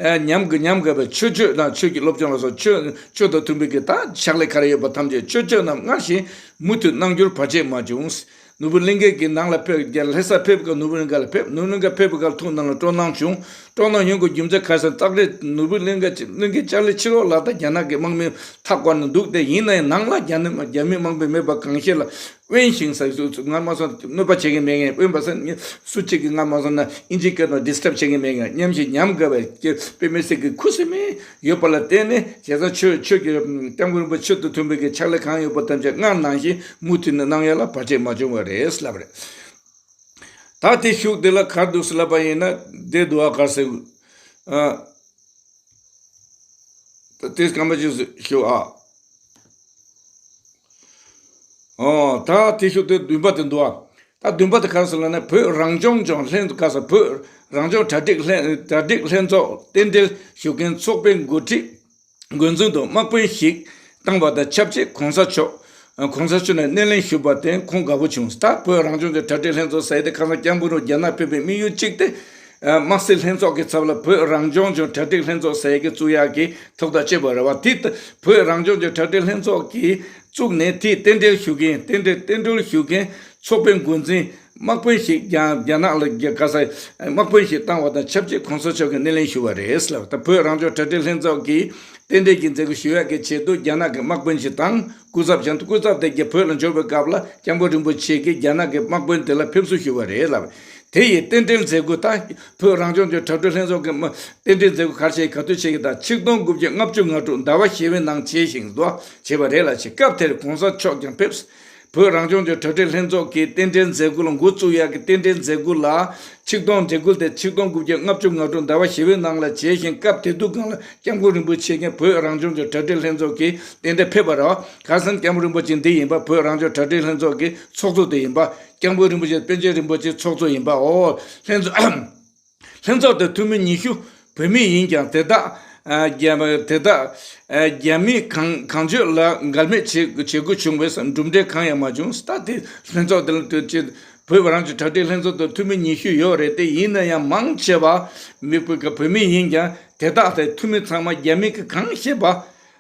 ཨ། ཉམས་དགའ་ཉམས་དགའ་བའི་ཆོས་སྤྱོད་དང་ཆོས་ཀྱི་སློབ་སྦྱོང་ལ་སོགས་ཆོས་ཆོས་དང་མཐུན་པའི་གི་ད་ཕྱག་ལས་ག་རེ་ཡོད་པ་ཐམས་ཅད་ཆོས་སྤྱོད་རྣམས་སྔར་བཞིན་མུ་མཐུད་གནང་རྒྱུར་བར་ཆད་མ་བྱུང་། ནོར་བུ་གླིང་ཁའི་གི་ནང་ལ་ཕེབས། རྒྱ་ལྷ་ས་ཕེབས་སྐབས་ནོར་བུ་གླིང་ཁ་ལ་ཕེབས། ནོར་བུ་གླིང་ཁ་ཕེབས་པའི་སྐབས་ཐུགས་ནང་ལ་སྤྲོ་སྣང་བྱུང་། སྤྲོ་སྣང་ཡོང་དགོས་རྒྱུ་མཚན་ག་རེ་ཟེར། ལྕགས་རི་ནོར་བུ་གླིང་ཁ་གླིང་ཁའི་ལྕགས་རི་ཕྱི་ལོགས་ལ་ད་རྒྱ་ནག་གི་དམག་མི་མཐའ་བསྐོར་ནས་འདུག་དེ་ཡིན་ན་ཡང་ནང་ལ་རྒྱ་ནག་རྒྱ་མི་དམག་མི་མེད་པ་གང་ཤེས་ལ། དབེན་ཞིང་ཟེར། སུ་སུ་ང་མ་སོང་གནོད་པ་བྱེད་མཁན་མེད་མཁན། དབེན་པ་ཟེར་ནི་སུ་གཅིག་གིས་ང་མ་སོང་ན་ཨིན་ཇི་སྐད་དང་ཌིས་ཊརབ་བྱེད་མཁན་མེད་མཁན། མཉམ་ཞིང་ཉམས་དགའ་བའི་དཔེ་མི་སྲིད་ཀྱི་ཁུ་སིམ་མེ་ཡོད་པ་ལ་བརྟེན་ནས། བྱས་ཙང་ཆོས་ཆོས་ཀྱི་སྐྱབས་མགོན་རིན་པོ་ཆེ་དང་མཐུན་པའི་གི་ཕྱག་ལས་གང་ཡོད་པ་ཐམས་ཅད་སྔར་ནང་བཞིན་མུ་མཐུད་ནས་གནང་ཡག་ལ་བར་ཆད་མ་བྱུང་བ་རེད་ལབ་རེད། ད་དེ་ཤུགས་དེ་ལ་ག་རེ་འདུག་ཟེར་ལབ་པ་ཡིན་ན། དེ་འདུག་ཨ། ག་རེ་ཟེར། ཨ། ད་དེ་སྐར་མ་ཅིག་ཞུ་ཨ། ཨོ། ད་དེ་ཤུགས་དེ་བདུན་པ་དེ་འདུག་ཨ། ད་བདུན་པ་དེ་ག་རེ་ཟེར་ལབ་ན། བོད་རང་སྐྱོང་ལྗོངས་ལྷན་ཚོགས། ག་ཟེར། བོད་རང་སྐྱོང་གྲ་སྒྲིག་ལྷན་གྲ་སྒྲིག་ལྷན་ཚོགས་རྟེན་འབྲེལ་ཞུ་མཁན་ཚོགས་པའི་འགོ་ཁྲིད་འགོ་འཛིན་དུ་དམག་དཔོན་ཞིག་བཏང་བ་དང་ཆབས་ཅིག་གོང་ས་མཆོག་གོང་ས་མཆོག་ནས་སྣེ་ལེན་ཞུས་པར་བརྟེན་ཁོང་དགའ་པོ་བྱུང་། ད་བོད་རང་སྐྱོང་ལྗོངས་གྲ་སྒྲིག་ལྷན་ཚོགས་ཟེར་ཡ་དེ་ཁ་སང་སྐྱབས་མགོན་རིན་པོ་ཆེ་རྒྱ་ནག་ཕེབས་པའི་དམིགས་ཡུལ་གཅིག་དེ། དམག་སྲིད་ལྷན་ཚོགས་ཀྱི་ཚབ་ལ་བོད་རང་སྐྱོང་ལྗོངས་གྲ་སྒྲིག་ལྷན་ཚོགས་ཟེར་ཡ་གི་བཙུགས་ཡག་གི་ཐོག་མཐའ་གཅོད་པ་རེད་བ། དེ་ལྟ་བོད་རང་སྐྱོང་ལྗོངས་གྲ་སྒྲིག་ལྷན་ཚོགས་ཀྱིས་བཙུགས་ནས། དེའི་རྟེན་འབྲེལ་ཞུ་མཁན། རྟེན་འབྲེལ་རྟེན་འབྲེལ་ཞུ་མཁན་ཚོགས་པའི་འགོ་འཛིན་དམག་དཔོན་ཞིག་རྒྱ་རྒྱ་ནག་ལ་རྒྱ་ག་ས་དམག་དཔོན་ཞིག་བཏང་བ་དང་ཆབས་ཅིག་གོང་ས་མཆོག་གིས་སྣེ་ལེན་ཞུས་པ་རེད་ལབ། ད་བོད་རང་སྐྱོང་གྲ་སྒྲིག་ལྷན་ཚོགས་ཀྱིས་རྟེན་འབྲེལ་གྱི་མཛད་སྒོ་ཞུ་ཡག་གི་ཆེད་དུ་རྒྱ་ནག་གི་དམག་དཔོན་ཞིག་དང་། སྐུ་ཚབ་ཅན། སྐུ་ཚབ་དེ་རྒྱ་བོད་ལ་འབྱོར་བའི་སྐབས་ལ་སྐྱབས་མགོན་རིན་པོ་ཆེ་གིས་རྒྱ་ནག་གི་དམག་དཔོན་དེ་ལ་ཕེབས་བསུ་ཞུས་པ་རེད་ལབ། དེ་ཡི་རྟེན་འབྲེལ་མཛད་སྒོ། ད་བོད་རང་སྐྱོང་ལྗོངས་གྲ་སྒྲིག་ལྷན་ཚོགས་ཀྱི་རྟེན་འབྲེལ་མཛད་སྒོ་ག་རེ་བྱས། ག་དུས་བྱས་ཀྱི། ད་ཆིག་སྟོང་དགུ་བརྒྱ་ལྔ་བཅུ་ང་དྲུག་ཟླ་བ་བཞི་པའི་ནང་བྱས་ཤིང་དུ་བྱས་པ་རེད་ལབ་བྱས། སྐབས་དེར་གོང་ས་མཆོག་ཀྱང་ཕེབས། བོད་རང་སྐྱོང་ལྗོངས་གྲ་སྒྲིག་ལྷན་ཚོགས་ཀྱི་རྟེན་འབྲེལ་མཛད་སྒོ་ལ་འགོ་བཙུགས་ཡག་གི་རྟེན་འབྲེལ་མཛད་སྒོ་ལ། ཆིག་སྟོང་འབྲེལ་སྐུལ་དེ་ཆིག་སྟོང་དགུ་བརྒྱ་ལྔ་བཅུ་ང་དྲུག་ཟླ་བ་བཞི་པའི་ནང་ལ་བྱས་ཤིང་། སྐབས་དེ་དུས་སྒང་ལ་སྐྱབས་མགོན་རིན་པོ་ཆེ་མཁན་བོད་རང་སྐྱོང་ལྗོངས་གྲ་སྒྲིག་ལྷན་ཚོགས་ཀྱི་རྟེན་འབྲེལ་ཕེབས་པ་རེད། ག་རེ་ཟེར་ན་སྐྱབས་མགོན་རིན་པོ་ཆེ་འདི་ཡིན་པ། བོད་རང་སྐྱོང་གྲ་སྒྲིག་ལྷན་ཚོགས་ཀྱི་ཚོགས་གཙོ་དེ་ཡིན་པ། སྐྱབས་མགོན་རིན་པོ་ཆེ་པཎ་ཆེན་རིན་པོ་ཆེ་ཚོགས་གཙོ་ཡིན་པ། འོ། ལྷན་ཚོགས་ ལྷན་ཚོགས་དེ་འཐུས་མི་ཉི་ཤུ་བོད་མི་ཡིན་ཀྱང་དེ་དག་ཨ་རྒྱ་དེ་དག་ཨ་རྒྱ་མི་གང་གང་བྱོས་ལ་འགལ་མེད་བྱེད་བྱེད་དགོས་བྱུང་བས་གྲུབ་འབྲས་གང་ཡང་མ་བྱུང་། ད་དེ་ལྷན་ཚོགས་དེ་ལ་དུས་ཆེད་བོད་རང་སྐྱོང་གྲ་སྒྲིག་ལྷན་ཚོགས་དེ་འཐུས་མི་ཉི་ཤུ་ཡོད་རེད། དེ་ཡིན་ན་ཡང་མང་ཆེ་བ་མི་བོད་ཀྱི་བོད་མི་ཡིན་ཀྱང་དེ་དག་དེ་འཐུས་མི་ཚང་མ་རྒྱ་མི་གི་གང་བཤད་པ་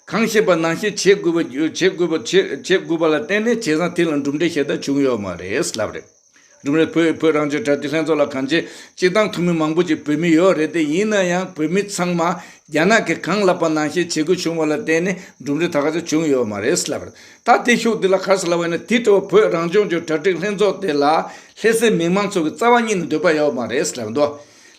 གང་བཤད་པ་ནང་བཞིན་བྱེད་དགོས་པ་བྱེད་དགོས་པ་བྱེད་བྱེད་དགོས་པ་ལ་བརྟེན་ནས་བྱས་ཙང་དེ་ལ་གྲུབ་འབྲས་ཞེ་དྲག་བྱུང་ཡོད་མ་རེད་ལབ་རེད། གྲུབ་འབྲས་བོད་བོད་རང་སྐྱོང་གྲ་སྒྲིག་ལྷན་ཚོགས་ལ་གང་ཅི་སྤྱིར་བཏང་འཐུས་མི་མང་པོ་ཅིག་བོད་མི་ཡོད་རེད། དེ་ཡིན་ན་ཡང་བོད་མི་ཚང་མ་རྒྱ་ནག་གི་གང་ལབ་པ་ནང་བཞིན་བྱེད་དགོས་བྱུང་བ་ལ་བརྟེན་ནས་གྲུབ་འབྲས་ད་ག་ཚོད་བྱུང་ཡོད་མ་རེད་ལབ་རེད། ད་དེ་ཤུགས་འདི་ལ་ག་རེ་ཟེར་ལབ་པ་ཡིན་ན་དེ་འདྲ་བོ་བོད་རང་སྐྱོང་ལྗོངས་གྲ་སྒྲིག་ལྷན་ཚོགས་དེ་ལ་ལྷ་སའི་མི་མང་ཚོ་གི་རྩ་བ་ཉིད་ནས་འདོད་པ་ཡོད་མ་རེད་ལབ་འདུག་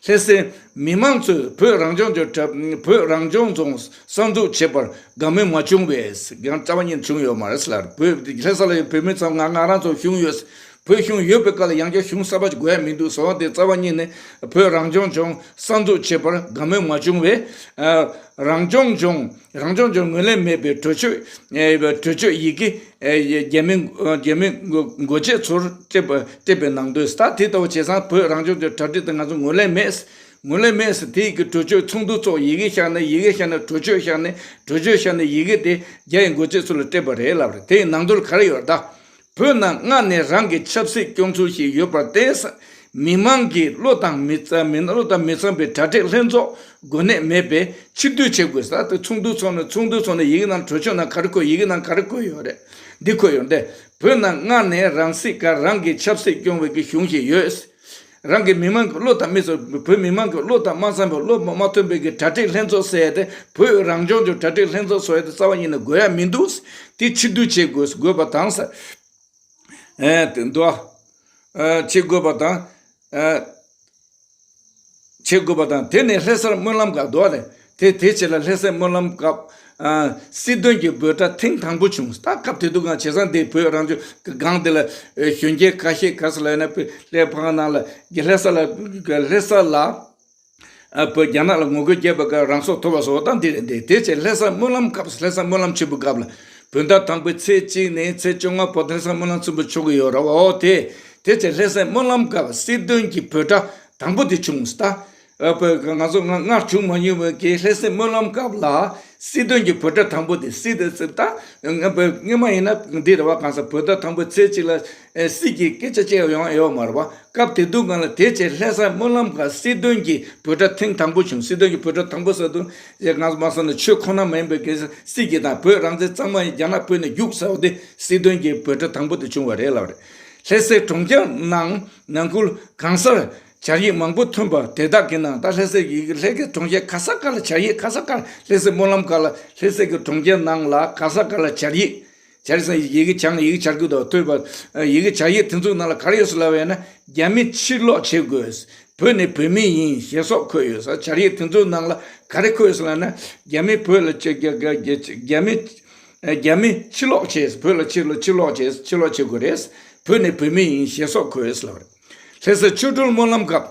ལྷ་སའི་མི་མང་ཚོས་བོད་རང་སྐྱོང་ལྗོངས་གྲ་བོད་རང་སྐྱོང་ལྗོངས་གསར་འཛུགས་བྱེད་པར་དགའ་མོས་མ་བྱུང་བས་ཡང་རྩ་བ་ཉིད་ནས་བྱུང་ཡོད་མ་རེད་ལབ། བོད་ལྷ་ས་ལ་ཡོད་བོད་མི་ཚོ་ང་ང་རང་ཚོ་གཞུང་ཡོད། བོད་གཞུང་ཡོད་པའི་སྐབས་ལ་ཡང་བསྐྱར་གཞུང་གསར་པ་ཞིག་དགོས་ཡ་མི་འདུག་ཟེར་བ་དེ་རྩ་བ་ཉིད་ནས་བོད་རང་སྐྱོང་ལྗོངས་གསར་འཛུགས་བྱེད་པར་དགའ་མོས་མ་བྱུང་བས། ཨ་རང་སྐྱོང་ལྗོངས་རང་སྐྱོང་ལྗོངས་ངོས་ལེན་མེད་པའི་གྲོས་ཆོད་ཨེ་གྲོས་ཆོད་ཡི་གེ་ཨེ་རྒྱ་མི་རྒྱ་མི་འགོ་འགོ་བྱེད་ཚོར་སྤྲད་པ་སྤྲད་པའི་ནང་དོན་ད་དེ་ལྟ་བུ་བྱས་ཙང་བོད་རང་སྐྱོང་ལྗོངས་གྲ་སྒྲིག་དེ་ང་ཚོ་ངོས་ལེན་མེད། ངོས་ལེན་མེད་ཟེར་དེ་ཡི་གེ་གྲོས་ཆོད་ཚོགས་འདུ་ཚོགས་ཡི་གེ་བཞག་ནས་ཡི་གེ་བཞག་ནས་གྲོས་ཆོད་བཞག་ནས་གྲོས་ཆོད་བཞག་ནས་ཡི་གེ་དེ་རྒྱ་ཡི་འགོ་བྱེད་ཚོ་ལ་སྤྲད་པ་རེད་ལབ་རེད། དེ་ཡི་ནང་དོན་ག་རེ་ཡོད་རེད་ད། བོད་ནང་སྔར་ནས་རང་གི་ཆབ་སྲིད་སྐྱོང་ཚུལ་ཞིག་ཡོད་པར་བརྟེན། མི་མང་གི་བློ་དང་མི་རྩ་མི་བློ་དང་མི་འཚམ་པའི་གྲ་སྒྲིག་ལྷན་ཚོགས་འགོ་ནད་མེད་པས་ཕྱིར་བསྡུ་བྱེད་དགོས་ཟེར་ཏེ་ཚོགས་འདུ་ཚོགས་ནས་ཚོགས་འདུ་ཚོགས་ནས་ཡི་གེ་ནང་གྲོས་ཆོད་ནང་ག་རེ་བཀོད་ཡི་གེ་ནང་ག་རེ་བཀོད་ཡོད་རེད། འདི་བཀོད་ཡོད་འདི། བོད་ནང་སྔར་ནས་རང་སྲིད་ཀ་རང་གི་ཆབ་སྲིད་སྐྱོང་བའི་གི་གཞུང་ཞིག་ཡོད། རང་གི་མི་མང་གི་བློ་དང་མི་སོ་བོད་མི་མང་གི་བློ་དང་མ་འཚམ་པའི་བློ་མ་མཐུན་པའི་གི་གྲ་སྒྲིག་ལྷན་ཚོགས་ཟེར་ཏེ་བོད་རང་སྐྱོང་ལྗོངས་གྲ་སྒྲིག་ལྷན་ཚོགས་ཟེར་ཏེ་རྩ་བ་ཉིད་ནས་དགོས་ཡ་མི་འདུག་དེ་ཕྱིར་བསྡུ་བྱེད་དགོས་དགོས་པ་དང་ཟེར། ཨེ་དེ་འདུག་ཨ། ཨེ་བྱེད་དགོས་པ་དང་། ཨེ་བྱེད་དགོས་པ་དང་དེ་ནས་ལྷ་སར་སྨོན་ལམ་སྐབས་འདུག་ཨ་ལས་དེ་དེ་བྱས་ལ་ལྷ་སའི་སྨོན་ལམ་སྐབས། ཨ་སྲིད་དོན་གྱི་འབོད་སྒྲ་ཐེངས་དང་པོ་བྱུང་ད་སྐབས་དེ་དུས་སྒང་བྱས་ཙང་དེ་བོད་རང་སྐྱོང་གི་སྒང་དེ་ལ་ཨེ་གཞོན་སྐྱེས་ཁ་ཤས་ག་ས་ལ་ཡིན་ན་བོད་ལྷ་ཕ་ནང་ལ་གི་ལྷ་ས་ལ་ལྷ་ས་ལ། ཨ་བོད་རྒྱ་ནག་ལ་ངོ་རྒོལ་བརྒྱབ་པའི་སྐབས་རང་སྲོག་ཐོབ་པ་སོགས་དང་འདི་རེད་འདི་དེ་བྱས་ལྷ་སར་སྨོན་ལམ་སྐབས་ལྷ་སར་སྨོན་ལམ་ཆེན་པོ་སྐབས་ལ་བོད་ཟླ་དང་པོའི་ཚེས་གཅིག་ནས་ཚེས་བཅོ་ལྔ་བར་ལྷ་སར་སྨོན་ལམ་ཆེན་པོ་ཆོག་གི་ཡོད་རེད་བ། འོ་དེ་དེ་བྱས་ལྷ་སར་སྨོན་ལམ་སྐབས་སྲིད་དོན་གྱི་འབོད་སྒྲ་དང་པོ་དེ་བྱུང་ད། ཨ་བོད་ང་ཚོ་སྔ་སྔར་བྱུང་མ་མྱོང་བའི་གི་ལྷ་སར་སྨོན་ལམ་སྐབས་ལ་སྲིད་དོན་གྱི་འབོད་སྒྲ་དང་པོ་དེ་སྲིད་དེ་སྲིད་ད་སྔ་བོད་སྔོན་མ་ཡིན་ན་འདི་རེད་བ། གང་ཟེར་བོད་ཟླ་དང་པོའི་ཚེས་གཅིག་ལ་ཨེ་སྲིད་ཀྱི་སྐད་ཆ་བཅས་ཡོང་ཡོད་མ་རེད་བ། སྐབས་དེ་དུས་སྒང་ལ་དེ་བྱས་ལྷ་སར་སྨོན་ལམ་ཁག་སྲིད་དོན་གྱི་འབོད་སྒྲ་ཐེངས་དང་པོ་བྱུང་། སྲིད་དོན་གྱི་འབོད་སྒྲ་དང་པོ་ཟེར་དུས་ང་ཚོ་མ་སོང་ན་ཆོས་ཁོ་ན་མ་ཡིན་པའི་གི་སྲིད་ཀྱི་དང་བོད་རང་བཙན་གཙང་མ་ཡིན་རྒྱ་ནག་བོད་ནས་རྒྱུགས་ཟེར་བ་དེ་སྲིད་དོན་གྱི་འབོད་སྒྲ་དང་པོ་དེ་བྱུང་བ་རེད་ལབ་རེད། ལྷ་སའི་གྲོང་ཁྱེར་ནང་ནང་ཁུལ་གང་སར་སྦྱར་ཡིག་མང་པོ་ཐོན་པ་དེ་དག་གི་ནང་ད་ལྷ་སའི་ཡི་གེ་ལྷ་སའི་གྲོང་ཁྱེར་ག་ས་ག་ལ་སྦྱར་ཡིག་ག་ས་ག་ལ་ལྷ་སའི་སྨོན་ལམ་སྐབས་ལ་ལྷ་སའི་གི་གྲོང་ཁྱེར་ནང་ལ་ག་ས་ག་ལ་སྦྱར་ཡིག་སྦྱར་ས་ཡི་གེ་སྦྱང་ཡི་གེ་སྦྱར་དགོས་དང་ཐོས་པ་ཡི་གེ་སྦྱར་ཡིག་དེ་ཚོའི་ནང་ལ་ག་རེ་ཡོད་ཟེར་ལབ་ཡོད་ན་རྒྱ་མི་ཕྱིར་ལོག་བྱེད་དགོས། བོད་ནི་བོད་མི་ཡིན་ཞེས་སོགས་འཁོད་ཡོད་ཟེར། སྦྱར་ཡིག་དེ་ཚོའི་ནང་ལ་ག་རེ་འཁོད་ཡོད་ཟེར་ལབ་ན་རྒྱ་མི་བོད་ལ་རྒྱ་མི་རྒྱ་མི་ཕྱིར་ལོག་བྱས་བོད་ལ་ཕྱིར་ལོག་ཕྱིར་ལོག་བྱས་ཕྱིར་ལོག་བྱེད་དགོས་རེད། བོད་ནི་བོད་མི་ཡིན་ཞེས་སོགས་འཁོད་ཡོད་ཟེར་ལབ་རེད། ལྷ་སའི་ཆོ་འཕྲུལ་སྨོན་ལམ་སྐབས།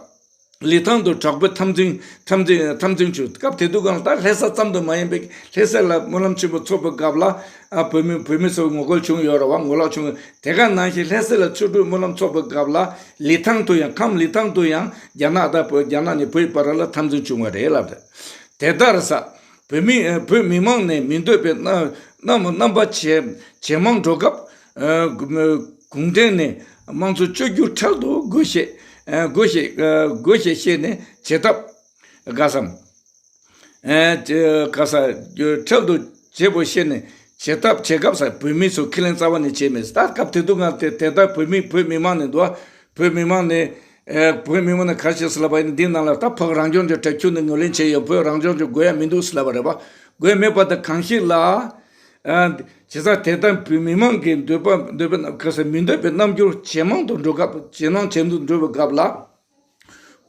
ལི་ཐང་དུ་དྲག་པོའི་འཐབ་འཛིང་འཐབ་འཛིང་འཐབ་འཛིང་བྱུང་། སྐབས་དེ་དུས་སྒང་ལ་ད་ལྷ་ས་ཙམ་དུ་མ་ཡིན་པའི་ལྷ་ས་ལ་སྨོན་ལམ་ཆེན་པོ་ཚོགས་པའི་སྐབས་ལ་ཨ་བོད་མི་བོད་མི་ཚོ་ངོ་རྒོལ་བྱུང་ཡོད་རེད་བ། ངོ་ལོག་བྱུང་། དེ་ག་ནང་བཞིན་ལྷ་ས་ལ་ཆོ་འཕྲུལ་སྨོན་ལམ་ཚོགས་པའི་སྐབས་ལ་ལི་ཐང་དུ་ཡང་ཁམས་ལི་ཐང་དུ་ཡང་རྒྱ་ནག་དང་བོད་རྒྱ་ནག་ནས་བོད་བར་ལ་འཐབ་འཛིང་བྱུང་བ་རེད་ལབ་རེད། དེ་ལྟར་ས་བོད་མི་བོད་མི་མང་ནས་མི་འདོད་པའི་རྣམ་རྣམ་རྣམ་པ་ཇེ་ཇེ་མང་འགྲོ་སྐབས། ཨ་གུང་ཁྲན་ནས་དམངས་གཙོ་བཅོས་བསྒྱུར་འཕྲལ་དུ་དགོས་ཞེས་ཨ་དགོས་ཞེས་ཨ་དགོས་ཞེས་བཤད་ནས་བྱེད་ཐབས་ག་སམ། ཨ་ག་ས་འཕྲལ་དུ་བྱེད་པོ་བཤད་ནས་བྱེད་ཐབས་བྱེད་སྐབས་སུ་བོད་མི་ཚོ་ཁས་ལེན་རྩ་བ་ནས་བྱས་མེད། ད་སྐབས་དེ་དུས་ང་དེ་དེ་ལྟར་བོད་མི་བོད་མི་མང་ནས་འདུག་བོད་མི་མང་ནས་ཨ་བོད་མི་མང་ནས་ག་རེ་བྱས་ཟེར་ལབ་པ་ཡིན་ན། འདི་ནང་ལ་ད་བོད་རང་སྐྱོང་ལྗོངས་གྲ་ཁྱུ་ནས་ངོས་ལེན་བྱས་ཡོད། བོད་རང་སྐྱོང་ལྗོངས་དགོས་ཡ་མི་འདུག་ཟེར་ལབ་པ་རེད་པ། དགོས་མེད་པ་དང་གང་ཞིག་ལ། ཨ་བྱས་ཙང་དེ་ལྟར་བོད་མི་མང་གི་འདོད་པ་འདོད་པའི་རྣམ་ག་ས་མི་འདོད་པའི་རྣམ་འགྱུར་ཇེ་མང་དུ་འགྲོ་སྐབས་ཇེ་མང་ཇེ་མང་དུ་འགྲོ་བའི་སྐབས་ལ།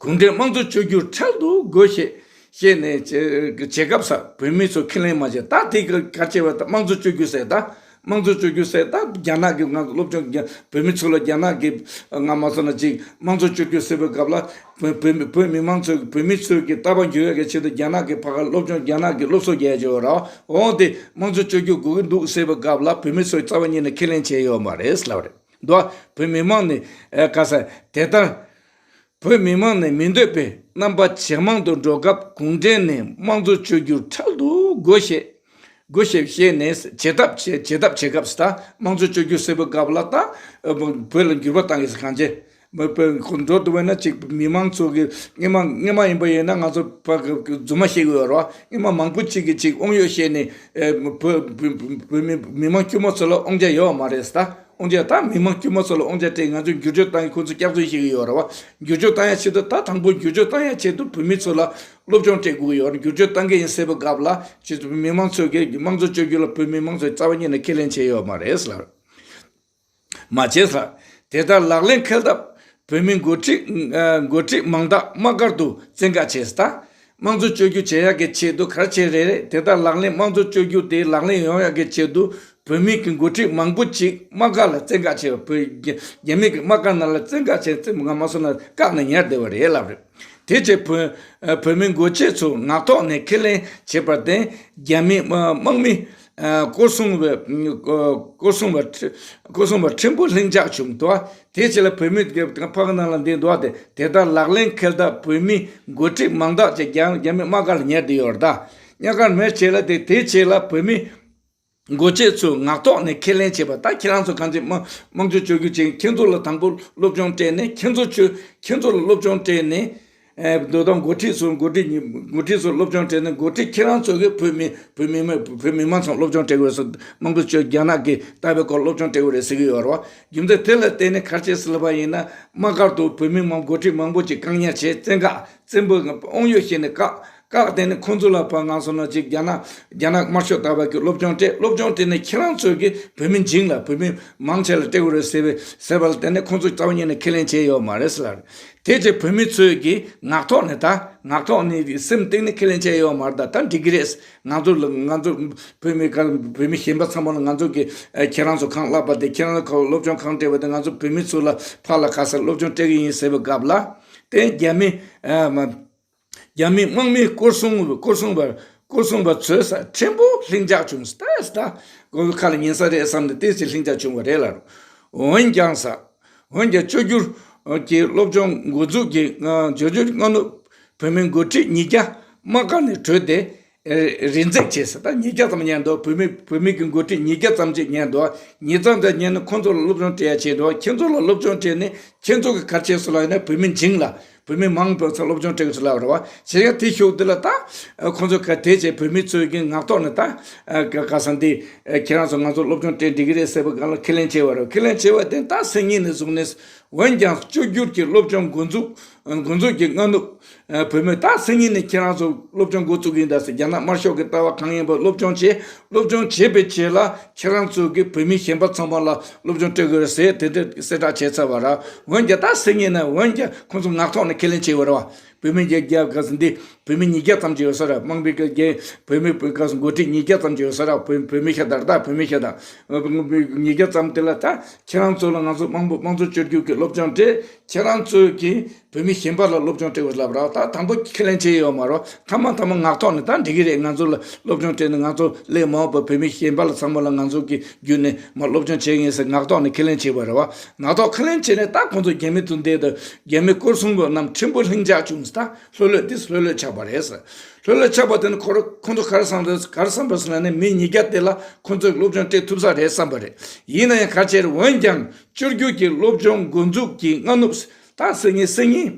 གུང་ཁྲན་དམངས་གཙོ་བཅོས་བསྒྱུར་འཕྲལ་དུ་དགོས་ཞེས་བཤད་ནས་བྱེད་བྱེད་སྐབས་སུ་བོད་མི་ཚོ་ཁས་ལེན་མ་བྱས། ད་དེ་ག་ག་བྱས་པ་ད་དམངས་གཙོ་བཅོས་བསྒྱུར་ཟེར་ད། དམངས་གཙོ་བཅོས་བསྒྱུར་ཟེར་ད་རྒྱ་ནག་གི་ང་ཚོ་སློབ་སྦྱོང་རྒྱ་བོད་མི་ཚོ་ལ་རྒྱ་ནག་གི་ང་མ་སོང་ན་ཅིག་དམངས་གཙོ་བཅོས་བསྒྱུར་ཟེར་བའི་སྐབས་ལ་བོད་བོད་བོད་མི་མང་ཚོས་བོད་མི་ཚོས་ཀྱི་ལྟ་བ་འགྱུར་ཡག་གི་ཆེད་དུ་རྒྱ་ནག་གི་ཕ་ག་སློབ་སྦྱོང་རྒྱ་ནག་གི་སློབ་གསོ་རྒྱག་ཡ་ཅིག་ཡོད་ར། འོང་དེ་དམངས་གཙོ་བཅོས་བསྒྱུར་དགོས་ཀྱི་འདུག་ཟེར་བའི་སྐབས་ལ་བོད་མི་ཚོས་རྩ་བ་ཉིད་ནས་ཁས་ལེན་བྱས་ཡོད་མ་རེད་ལབ་རེད་འདུག་བོད་མི་མང་ནས་ཨ་ག་ས་དེ་ལྟར། བོད་མི་མང་ནས་མི་འདོད་པའི་རྣམ་པ་ཇེ་མང་དུ་འགྲོ་སྐབས་གུང་ཁྲན་ནས་དམངས་གཙོ་བཅོས་བསྒྱུར་འཕྲལ་དུ་དགོས་ཞེས། དགོས་ཞེས་བཤད་ནས་བྱེད་ཐབས་བྱེད་བྱེད་ཐབས་བྱེད་སྐབས་སུ་ད་དམངས་གཙོ་བཅོས་བསྒྱུར་ཟེར་བའི་སྐབས་ལ་ད་བོད་ལ་འགྱུར་བ་བཏང་གི་ཟེར་གང་བྱེད། མི་བོད་འགྲོ་འདུག་པས་ན་ཅིག་མི་མང་ཚོ་གི་སྔོན་མ་སྔོན་མ་ཡིན་པ་ཡིན་ན་ང་ཚོ་ཕ་གི་རྫུན་མ་བཤད་གི་ཡོད་རེད་བ། སྔོན་མ་མང་པོ་ཅིག་གིས་ཅིག་དབང་ཡོད་བཤད་ནས་བོད་བོད་བོད་མི་མི་མང་དཀྱུས་མ་ཚོ་ལ་དབང་ཆ་ཡོད་མ་རེད་ད། དབང་ཆ་ད་མི་མང་དཀྱུས་མ་ཚོ་ལ་དབང་ཆ་སྤྲད་ང་ཚོས་འགྱུར་བཅོས་བཏང་གི་ཁོ་ཚོ་སྐྱག་རྫུན་བཤད་གི་ཡོད་རེད་བ། འགྱུར་བཅོས་བཏང་ཡ་ཆེད་དུ་ད་དང་པོ་འགྱུར་བཅོས་བཏང་ཡ་ཆེད་དུ་བོད་མི་ཚོ་ལ་སློབ་སྦྱོང་སྤྲད་དགོས་ཀྱི་ཡོད་རེད། འགྱུར་བཅོས་བཏང་གི་ཡིན་ཟེར་བའི་སྐབས་ལ་ཆེད་དུ་མི་མང་ཚོས་ཀྱི་དམངས་གཙོ་བཅོས་བསྒྱུར་ལ་བོད་མི་མང་ཚོས་རྩ་བ་ཉིད་ནས་ཁས་ལེན་བྱས་ཡོད་མ་རེད་ལ། མ་བྱས་ལ། དེ་ལྟར་ལག་ལེན་འཁེལ་སྟབས་བོད་མིའི་འགོ་ཁྲིད་འགོ་ཁྲིད་མང་དག་དམག་སྒར་དུ་བཙན་བཀག་བྱས་ད། དམངས་གཙོ་བཅོས་བསྒྱུར་བྱེད་ཡག་གི་ཆེད་དུ་ག་རེ་བྱས་རེད་རེད། དེ་ལྟར་ལག་ལེན་དམངས་གཙོ་བཅོས་བསྒྱུར་དེ་ལག་ལེན་ཡོང་ཡག་གི་ཆེད་དུ་བོད་མིའི་གི་འགོ་ཁྲིད་མང་པོ་ཅིག་དམག་སྒར་ལ་བཙན་བཀག་བྱས་པ། བོད་རྒྱ་རྒྱ་མི་གི་དམག་སྒར་ནང་ལ་བཙན་བཀག་བྱས་བཙན་ང་མ་སོང་ན་བཀག་ནས་ཉར་བསྡད་པ་རེད་ལབ་རེད། དེ་རྗེས་བོད་བོད་མི་འགོ་ཁྲིད་ཚོ་ངག་ཐོག་ནས་ཁས་ལེན་བྱས་པར་བརྟེན་རྒྱ་མི་དམག་མི་སྐོར་སྲུང་བ་སྐོར་སྲུང་བ་སྐོར་སྲུང་བ་ཕྲན་བུ་ལྷིང་འཇགས་བྱུང་འདུག་དེའི་རྗེས་ལ་བོད་མི་ཕ་གི་ནང་ལ་འདི་འདུག་དེ་དེ་ལྟར་ལག་ལེན་འཁེལ་སྟབས་བོད་མི་འགོ་ཁྲིད་མང་དག་ཅིག་རྒྱ་རྒྱ་མི་དམག་སྒར་ལ་ཉར་བསྡད་ཡོད་རེད་ད། དམག་སྒར་མེད་བྱས་ལ་དེ་དེའི་རྗེས་ལ་བོད་མི་འགོ་ཁྲིད་ཚོས་ངག་ཐོག་ནས་ཁས་ལེན་བྱས་པ་ད་ཁྱེད་རང་ཚོ་གང་ཅི་དམངས་དམངས་གཙོ་བཅོས་བསྒྱུར་བྱེད་ཁྱེད་ཚོ་ལ་དང་པོ་སློབ་སྦྱོང་སྤྲད་ནས་ཁྱེད་ཚོ་ཆོས་ཁྱེད་ཚོ་ལ་སློབ་སྦྱོང་སྤྲད་ནས་ཨེ་མདོ་དང་འགོ་ཁྲིད་ཚོ་འགོ་ཁྲིད་ཉི་འགོ་ཁྲིད་ཚོ་སློབ་སྦྱོང་སྤྲད་ནས་འགོ་ཁྲིད་ཁྱེད་རང་ཚོ་གིས་བོད་མི་བོད་མི་མི་བོད་མི་མང་ཚང་སློབ་སྦྱོང་སྤྲད་དགོས་སོ། དམངས་གཙོ་བཅོས་རྒྱ་ནག་གི་ལྟ་བའི་སྐོར་སློབ་སྦྱོང་སྤྲད་དགོས་རེད་ཟེར་གི་ཡོད་རེད་བ། རྒྱུ་མཚན་དེ་ལ་བརྟེན་ནས་ག་རེ་བྱས་ཟེར་ལབ་པ་ཡིན་ན་དམག་སྒར་དུ་བོད་མི་མང་འགོ་ཁྲིད་མང་པོ་ཅིག་བཀག་ཉར་བྱས་བཙན་བཀག་བཙན་པོའི་དབང་ཡོད་བཤད་ནས་བཀག་བཀག་དེ་ནི་ཁོང་ཚོ་ལ་ཕར་ང་སོང་ན་ཅིག་རྒྱ་ནག་རྒྱ་ནག་དམར་ཤོག་ལྟ་བུ་གི་སློབ་སྦྱོང་སྤྲད། སློབ་སྦྱོང་སྤྲད་ནས་ཁྱེད་རང་ཚོས་ཀྱི་བོད་མི་འཇིང་ལ་བོད་མི་མང་ཆེ་ལ་སྤྲད་དགོས་རེད་ཟེར་བའི་ཟེར་བ་ལ་བརྟེན་ནས་ཁོང་ཚོ་རྩ་བ་ཉིད་ནས་ཁས་ལེན་བྱས་ཡོད་མ་རེད་ཟེར་ལ། དེ་རྗེས་བོད་མི་ཚོས་ཀྱི་ངག་ཐོག་ནས་ད་ངག་ཐོག་ནས་སེམས་གཏིང་ནས་ཁས་ལེན་བྱས་ཡོད་མ་རེད། ད་ད་འགྲིག་གི་རེད། ང་ཚོ་ལ་ང་ཚོ་བོད་མི་ག་བོད་མི་གཞན་པ་ཚང་མ་ལ་ང་ཚོ་གི་ཁྱེད་རང་ཚོ་གང་བསླབ་པ་དེ་ཁྱེད་རང་ཚོ་གང་སློབ་སྦྱོང་གང་སྤྲད་པ་དེ་ང་ཚོ་བོད་མི་ཚོ་ལ་ཕར་ལ་ག་ས་སློབ་སྦྱོང་སྤྲད་གི་ཡིན་ཟེར་བའི་སྐབས་ལ་དེ་རྒྱ་མི་རྒྱ་མི་དམག་མིས་སྐོར་སྲུང་སྐོར་སྲུང་བར་སྐོར་སྲུང་བར་ཚོས་ས་ཕྲན་བུ་ལྷིང་འཇགས་བྱུང་ས་ད་ས་ད་ཁོ་ཁ་ལ་ཉན་ས་རེད་བསམ་ནས་ཏོག་ཙམ་ལྷིང་འཇགས་བྱུང་བ་རེད་ལ། འོན་ཀྱང་ས་འོན་ཀྱང་བཅོས་བསྒྱུར་གྱི་སློབ་སྦྱོང་འགོ་འཛུགས་ཀྱི་བཅོས་བསྒྱུར་སྔ་ནུབ་བོད་མི་འགོ་ཁྲིད་ཉིས་བརྒྱ་དམག་སྒར་ནས་བྲོས་ཏེ་རེ་འཛེགས་བྱས་ས་ད་ཉིས་བརྒྱ་ཙམ་ཉན་འདུག་བོད་མི་བོད་མི་གི་འགོ་ཁྲིད་ཉིས་བརྒྱ་ཙམ་ཅིག་ཉན་འདུག་ཉིས་ཙམ་ཙམ་ཉན་ནས་ཁོང་ཚོ་ལ་སློབ་སྦྱོང་སྤྲད་ཡ་བྱས་འདུག་ཁྱེད་ཚོ་ལ་སློབ་སྦྱོང་སྤྲད་ནས་ཁྱེད་ཚོ་གི་ག་རེ་བྱས་སོང་ལབ་ཡིན་ན་བོད་མི་འཇིང་ལ། བོད་མི་མང་པོ་ཚོ་སློབ་སྦྱོང་སྤྲད་དགོས་ཚུལ་ལབ་རེད་བ། བྱེད་ཡ་དེ་ཤུགས་དེ་ལ་ད་ཁོང་ཚོ་ག་དེ་བྱས་བོད་མི་ཚོས་ཀྱི་ངག་ཐོག་ནས་ད་ག་ག་ས་འདི་ཁྱེད་རང་ཚོ་ང་ཚོ་སློབ་སྦྱོང་སྤྲད་འགྲིག་གི་རེད་ཟེར་བ་གང་ལ་ཁས་ལེན་བྱས་བ་རེད། ཁས་ལེན་བྱས་བ་དེ་ད་སང་ཉིན་ནས་བཟུང་ནས་འོན་ཀྱང་བཅོས་བསྒྱུར་གྱི་སློབ་སྦྱོང་འགོ་འཛུགས་འགོ་འཛུགས་ཀྱི་སྔ་ནུབ་བོད་མི་ད་སང་ཉིན་ནས་ཁྱེད་རང་ཚོ་སློབ་སྦྱོང་འགོ་བཙུགས་ཀྱི་ཡིན་ད་ཟེར་རྒྱ་ནག་དམར་ཤོག་གི་ལྟ་བ་གང་ཡིན་པ་སློབ་སྦྱོང་བྱས། སློབ་སྦྱོང་བྱས་པའི་རྗེས་ལ་ཁྱེད་རང་ཚོ་གི་བོད་མི་གཞན་པ་ཚང་མ་ལ་སློབ་སྦྱོང་སྤྲད་དགོས་རེད་ཟེར་དེ་འདྲ་གསལ་བསྒྲགས་བྱས་ཚར་བ་ར། འོན་ཀྱང་ད་སང་ཉིན་ནས་འོན་ཀྱང་ཁོང་ཚོ་ངག་ཐོག་ནས་ཁས་ལེན་བྱས་ཡོད་རེད་བ། བོད་མི་བརྒྱ་བརྒྱ་ག་ཚོད་འདི་བོད་མི་ཉིས་བརྒྱ་ཙམ་ཅིག་ཡོད་ས་རེད། དམངས་མི་གི་རྒྱ་བོད་མི་བོད་ག་ཚོད་འགོ་ཁྲིད་ཉིས་བརྒྱ་ཙམ་ཅིག་ཡོད་ས་རེད། བོད་བོད་མི་ཤ་སྟག་རེད་ད་བོད་མི་ཤ་སྟག་ཉིས་བརྒྱ་ཙམ་དེ་ལ་ད་ཁྱེད་རང་ཚོ་ལ་ང་ཚོ་དམངས་པོ་དམངས་གཙོ་བཅོས་བསྒྱུར་གྱི་སློབ་སྦྱོང་སྤྲད། ཁྱེད་རང་ཚོས་ཀྱི་བོད་མི་གཞན་པ་ལ་སློབ་སྦྱོང་སྤྲད་དགོས་ལབ་ར། ད་དང་པོ་ཁས་ལེན་བྱས་ཡོད་མ་རེད། མཐའ་མ་མཐའ་མ་ངག་ཐོག་ནས་ད་འགྲིག་གི་རེད། ང་ཚོ་ལ་སློབ་སྦྱོང་སྤྲད་ནས་ང་ཚོ་སླད་མ་འོངས་པ་བོད་མི་གཞན་པ་ལ་ཚང་མ་ལ་ང་ཚོ་གི་བརྒྱུད་ནས་མ་སློབ་སྦྱོང་བྱེད་ངེས་ཟེར་ངག་ཐོག་ནས་ཁས་ལེན་བྱས་པ་རེད་བ། ངག་ཐོག་ཁས་ལེན་བྱས་ནས་ད་ཁོང་ཚོ་རྒྱ་མི་དུ་འདས་དང་རྒྱ་མི་སྐོར་སྲུང་པ་རྣམས་ཕྲན་བུ་ལྷིང་འཇགས་བྱུང་ཟེར། ད་ལྷོད་ལྷོད་དེ་ལྷོད་ལྷོད་ཆགས་པ་རེད་ཟེར། ལྷོད་ལྷོད་ཆགས་པ་དེ་ནི་ཁོ་ར་ཁོང་ཚོ་ག་རེ་བསམ་རེད་ག་རེ་བསམ་པ་ཟེར་ན་ནི་མི་ཉིས་བརྒྱ་དེ་ལ་ཁོང་ཚོས་སློབ་སྦྱོང་སྤྲད་ཐུབ་ས་རེད་བསམ་པ་རེད། ཡིན་ན་ཡང་ག་ཅེར་འོན་ཀྱང་བཅོས་བསྒྱུར་གྱི་སློབ་སྦྱོང་འགོ་འཛུགས་ཀྱི་སྔ་ནུབ་ད་སང་ཉིན་སང་ཉིན་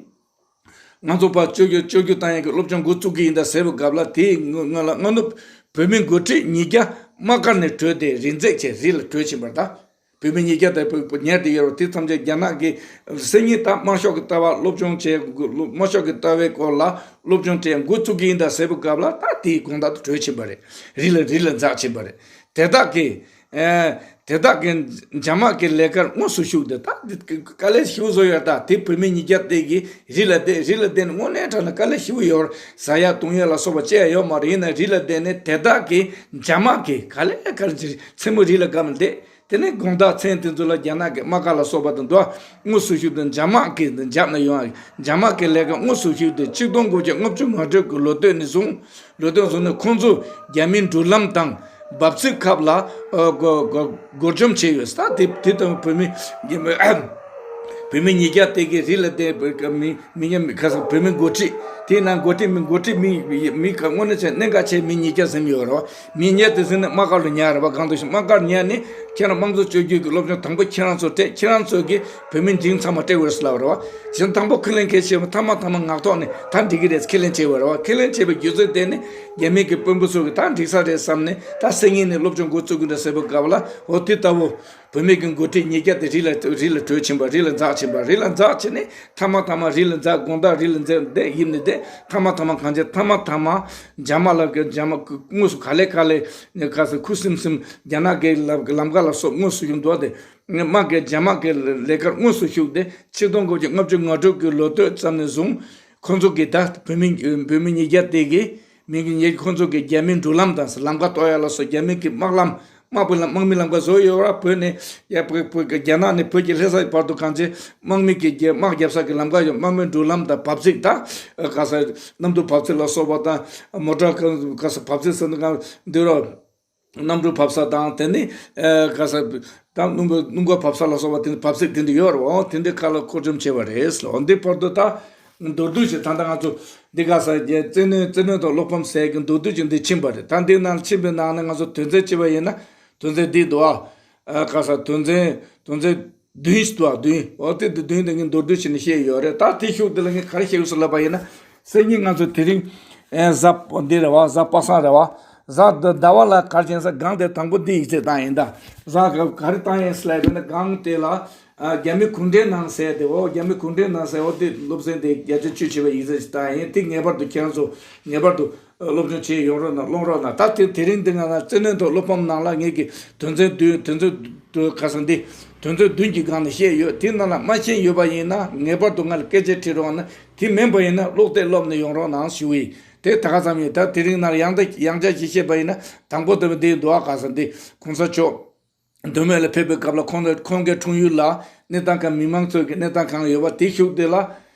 ང་ཚོ་ཕར་བཅོས་བསྒྱུར་བཅོས་བསྒྱུར་བཏང་ཡག་གི་སློབ་སྦྱོང་འགོ་བཙུགས་ཀྱི་ཡིན་ད་ཟེར་བའི་སྐབས་ལ་དེའི་སྔོན་ལ་སྔ་ནུབ་བོད་མི་འགོ་ཁྲིད་ཉིས་བརྒྱ་དམག་སྒར་ནས་བྲོས་ཏེ་རེ་འཛེགས་བྱས་རི་ལ་བྲོས་ཕྱིན་པ་རེད་ད། བོད་མི་ཉིས་བརྒྱ་དང་བོད་ཉར་ཏེ་ཡོད་རེད། དེ་ཐམས་ཅད་རྒྱ་ནག་གི་སང་ཉིན་ད་དམར་ཤོག་གི་ལྟ་བ་སློབ་སྦྱོང་བྱས་དམར་ཤོག་གི་ལྟ་བའི་སྐོར་ལ་སློབ་སྦྱོང་སྤྲད་འགོ་བཙུགས་ཀྱི་ཡིན་ད་ཟེར་བའི་སྐབས་ལ་ད་དེའི་དགོང་དག་ཏུ་བྲོས་ཕྱིན་པ་རེད། རི་ལ་རི་ལ་འཛེགས་ཕྱིན་པ་རེད། དེ་དག་གི་ཨེ། དེ་དག་གི་འཇབ་དམག་གི་ལས་ཀར་དངོས་སུ་ཞུགས་ཏེ་ད་དཀའ་ལས་ཞེ་པོ་བཟོ་ཡོད་ད། དེ་བོད་མི་ཉིས་བརྒྱ་དེ་གིས་རི་ལ་བསྡད་རི་ལ་བསྡད་ནས་དངོས་གནས་དྲང་གནས་དཀའ་ལས་ཞེ་པོ་ཡོད། ཟ་ཡ་བཏུང་ཡ་ལ་སོགས་པ་བྱས་ཡ་ཡོད་མ་རེད། ཡིན་ན་རི་ལ་བསྡད་ནས་དེ་དག་གི་འཇབ་དམག་གི་ག་ལེ་ག་ལེ་མཚན་མོ་རི་ལ་བསྒམས་བསྡད། དེ་ནས་དགོང་དག་མཚན་དེ་ཚོ་ལ་རྒྱ་ནག་གི་དམག་སྒར་ལ་སོགས་པ་དང་དུ་དངོས་སུ་ཞུགས་ཏེ་འཇབ་དམག་གི་འཇབ་ན་ཡོང་ཡ་འཇབ་དམག་གི་ལས་ཀ་དངོས་སུ་ཞུགས་ཏེ་ཆིག་སྟོང་དགུ་བརྒྱ་ལྔ་བཅུ་ང་དྲུག་གི་ལོ་སྟོད་ནས་བཟུང་། ལོ་དོན་བཟུང་ནས་ཁོང་ཚོ་རྒྱ་མིའི་འགྲུལ་ལམ་དང་འབབ་ཚིགས་ཁག་ལ་ཨ་སྒོ་སྒོ་སྒོར་བཅོམ་བྱས་ཡོད་ས་དེ་དེ་དང་བོད་མི་རྒྱ་མི་ བོད་མི་ཉིས་བརྒྱ་དེ་གི་རིགས་ལ་དེ་མི་མི་ཉམས་ཁ་སང་བོད་མི་འགོ་ཁྲིད་དེ་ན་འགོ་ཁྲིད་མི་འགོ་ཁྲིད་མི་མི་ག་དངོས་གནས་བྱས་གནད་འགག་ཆེ་མི་ཉིས་བརྒྱ་ཟིན་ཡོད་རེད་བ། མི་ཉིས་བརྒྱ་དེ་ཟིན་ནས་དམག་སྒར་ལ་ཉར་རེད་བ། གང་དུ་ཞིག་དམག་སྒར་ཉར་ནས་ཁྱེད་རང་དམངས་གཙོ་བཅོས་བསྒྱུར་གྱི་སློབ་སྦྱོང་དང་པོ་ཁྱེད་རང་ཚོ་སྤྲད། ཁྱེད་རང་ཚོ་གིས་བོད་མི་འཇིང་ཚང་མ་སྤྲད་དགོས་ཟེར་ལབ་རེད་བ། གཞན་དང་པོ་ཁས་ལེན་མཁན་ཞིག་མཐའ་མ་མཐའ་མ་ངག་ཐོག་ནས་ད་འགྲིག་གི་རེད་ཁས་ལེན་བྱས་པ་རེད་བ། ཁས་ལེན་བྱས་པའི་རྒྱུ་མཚན་དེ་ནི་རྒྱ་མི་གི་དཔོན་པོ་ཚོ་གིས་ད་འགྲིག་ས་རེད་བསམ་ནས་ད་སང་ཉིན་ནས་སློབ་སྦྱོང་འགོ་བཙུགས་གི་འདུག་ཟེར་བའི་སྐབས་ལ་འོ་དེ་ལྟ་བུ། བོད་མི་གི་འགོ་ཁྲིད་ཉིས་བརྒྱ་དེ་རི་ལ་རི་ལ་བྲོས་ཕྱིན་པ་རི་ལ་འཛེགས་ཕྱིན་པ་རི་ལ་འཛེགས་ཕྱིན་ནས་མཐའ་མ་མཐའ་མ་རི་ལ་འཛེགས་དགོང་དག་རི་ལ་འཛེགས་བསྡད་ཡིབ་ནས་བསྡད། མཐའ་མ་མཐའ་མ་གང་བྱས་མཐའ་མ་མཐའ་མ་རྒྱ་དམག་ལ་གི་རྒྱ་དམག་གི་དངོས་སུ་ག་ལེ་ག་ལེ་ག་ས་ཁུ་སིམ་སིམ་རྒྱ་ནག་གི་ལམ་ལམ་ཁ་ལ་སོགས་དངོས་སུ་ཞུགས་འདུག་སྟེ། དམག་གི་རྒྱ་དམག་གི་ལས་ཀར་དངོས་སུ་ཞུགས་ཏེ་ཆིག་སྟོང་དགུ་བརྒྱ་ལྔ་བཅུ་ང་དྲུག་གི་ལོ་སྟོད་ཙམ་ནས་བཟུང་ཁོང་ཚོ་གིས་ད་བོད་མི་བོད་མི་ཉིས་བརྒྱ་དེ་གིས། མི་གི་ཉེ་ཁོང་ཚོ་གི་རྒྱ་མིའི་འགྲོ་ལམ་དང་ལམ་ཁ་གཏོར་ཡ་ལ་སོགས་རྒྱ་མི་གི་དམག་ལམ་དམག་དཔོན་ལ་དམག་མི་ལམ་ཁ་བཟོ་ཡོད་ར། བོད་ནས་ཡ་བོད་བོད་རྒྱ་ནག་ནས་བོད་ཀྱི་ལྷ་ས་བར་དུ་གང་ཆེ་དམག་མི་གི་རྒྱ་དམག་རྒྱབ་ས་གི་ལམ་ཁ་ཡོད། དམག་མིའི་འགྲོ་ལམ་དང་བབས་ཚིགས་དང་ག་ས་གནམ་གྲུ་བབས་ཚིགས་ལ་སོགས་པ་དང་མོ་ཊ་ག་ས་བབས་ཚིགས་ཟེར་ན་གང་འདི་ར་གནམ་གྲུ་བབས་ས་དང་དེ་ནི་ག་ས་དང་སྣུམ་སྣུམ་འཁོར་བབས་ས་ལ་སོགས་པ་དེ་བབས་ཚིགས་དེ་འདྲ་ཡོད་ར། འོ་དེ་འདྲའི་ཁ་ལ་འཁོར་འཇོམས་བྱས་པ་རེད་ལོ། འདི་བར་དུ་ད། མདོར་བསྡུས་ཤིག་ད་ལྟ་ང་ཚོ་འདི་ག་ས་རྒྱལ་བཙན་གནོན་བཙན་གནོན་དང་བློ་ཕམ་ཟེར་གྱི་མདོར་བསྡུས་ཀྱི་འདི་ཕྱིན་པ་རེད། ད་འདི་ནང་ཕྱིན་པའི་ནང་ནས་ང་ཚོ་དོན་ཚན་གཅིག་པ་ཡིན་ན་དོན་ཚན་འདི་འདུག་ཨ། ག་ས་དོན་ཚན་དོན་ཚན་བདུན་ཞིག་འདུག་ཨ། བདུན། འོ་དེ་འདི་བདུན་དེ་ངས་མདོར་བསྡུས་བྱས་ནས་བཤད་ཡོད་རེད། ད་དེ་ཤུགས་དེ་ལ་ངས་ག་རེ་བཤད་ཡོད་ཟེར་ལབ་པ་ཡིན་ན་སང་ཉིན་ང་ཚོ་དེ་རིང་གཟའ་འདི་རེད་བ། གཟའ་པ་སངས་རེད་བ། གཟའ་ཟླ་བ་ལ་ག་རེ་བྱས་ན་ས་སྒང་དེ་དང་པོ་འདི་ཡིག་ཚད་བཏང་ཡིན། ད་གཟའ་ག་རེ་བཏང་ཡིན་ཟེར་ལབ་ཡོད་ན་སྒང་དེ་ལ། རྒྱ་མི་གུང་ཁྲན་ནང་ཟེར་དེ་འོ་རྒྱ་མི་གུང་ཁྲན་ནང་ཟེར་འོ་དེ་སློབ་ཚན་དེ་བརྒྱ་ཆ་བཅུ་བྱས་པའི་ཡིག་ཚད་ཅིག་བཏང་ཡིན། དེ་ངེས་པར་དུ་ཁྱེད་རང་ཚོ་ངེས་པར་དུ་སློབ་སྦྱོང་བྱེད་ཡོང་རོགས་གནང་སློང་རོགས་གནང་། ད་དེ་དེ་རིང་འདི་ང་ལ་བཙན་གནོན་ཐོག་བློ་ཕམ་ནང་ལ་ངེད་ཀྱི་དོན་ཚན་བདུན་དོན་ཚན་བདུན་ཁ་སང་འདི་དོན་ཚན་བདུན་གྱི་སྒང་ནས་བཤད་ཡོད། དེ་ནང་ལ་མ་ཤེས་ཡོད་པ་ཡིན་ན་ངེས་པར་དུ་ང་ལ་སྐད་ཆ་དྲིས་རོགས་གནང་། དེ་མིན་པ་ཡིན་ན་ཀློག་དེབ་སློབ་ནས་ཡོང་རོགས་གནང་ཞུ་ཡིན། དེ་ད་ག་ཙམ་ཡིན། ད་དེ་རིང་ནང་ལ་ཡང་ད་ཡང་བསྐྱར་ཞིག་བཤད་པ་ཡིན་ན་དང་པོ་དེ་འདི་འདུག་ཨ། ཁ་སང་འདི་གོང་ས་མཆོག་དོན་མེད་ལ་ཕེབས་པའི་སྐབས་ལ་ཁོང་ཁོང་གི་འཁྲུངས་ཡུལ་ལ་གནས་སྟངས་གང་མི་མང་ཚོས་ཀྱི་གནས་སྟངས་གང་ཡོད་པ་དེ་ཤུགས་དེ་ལ།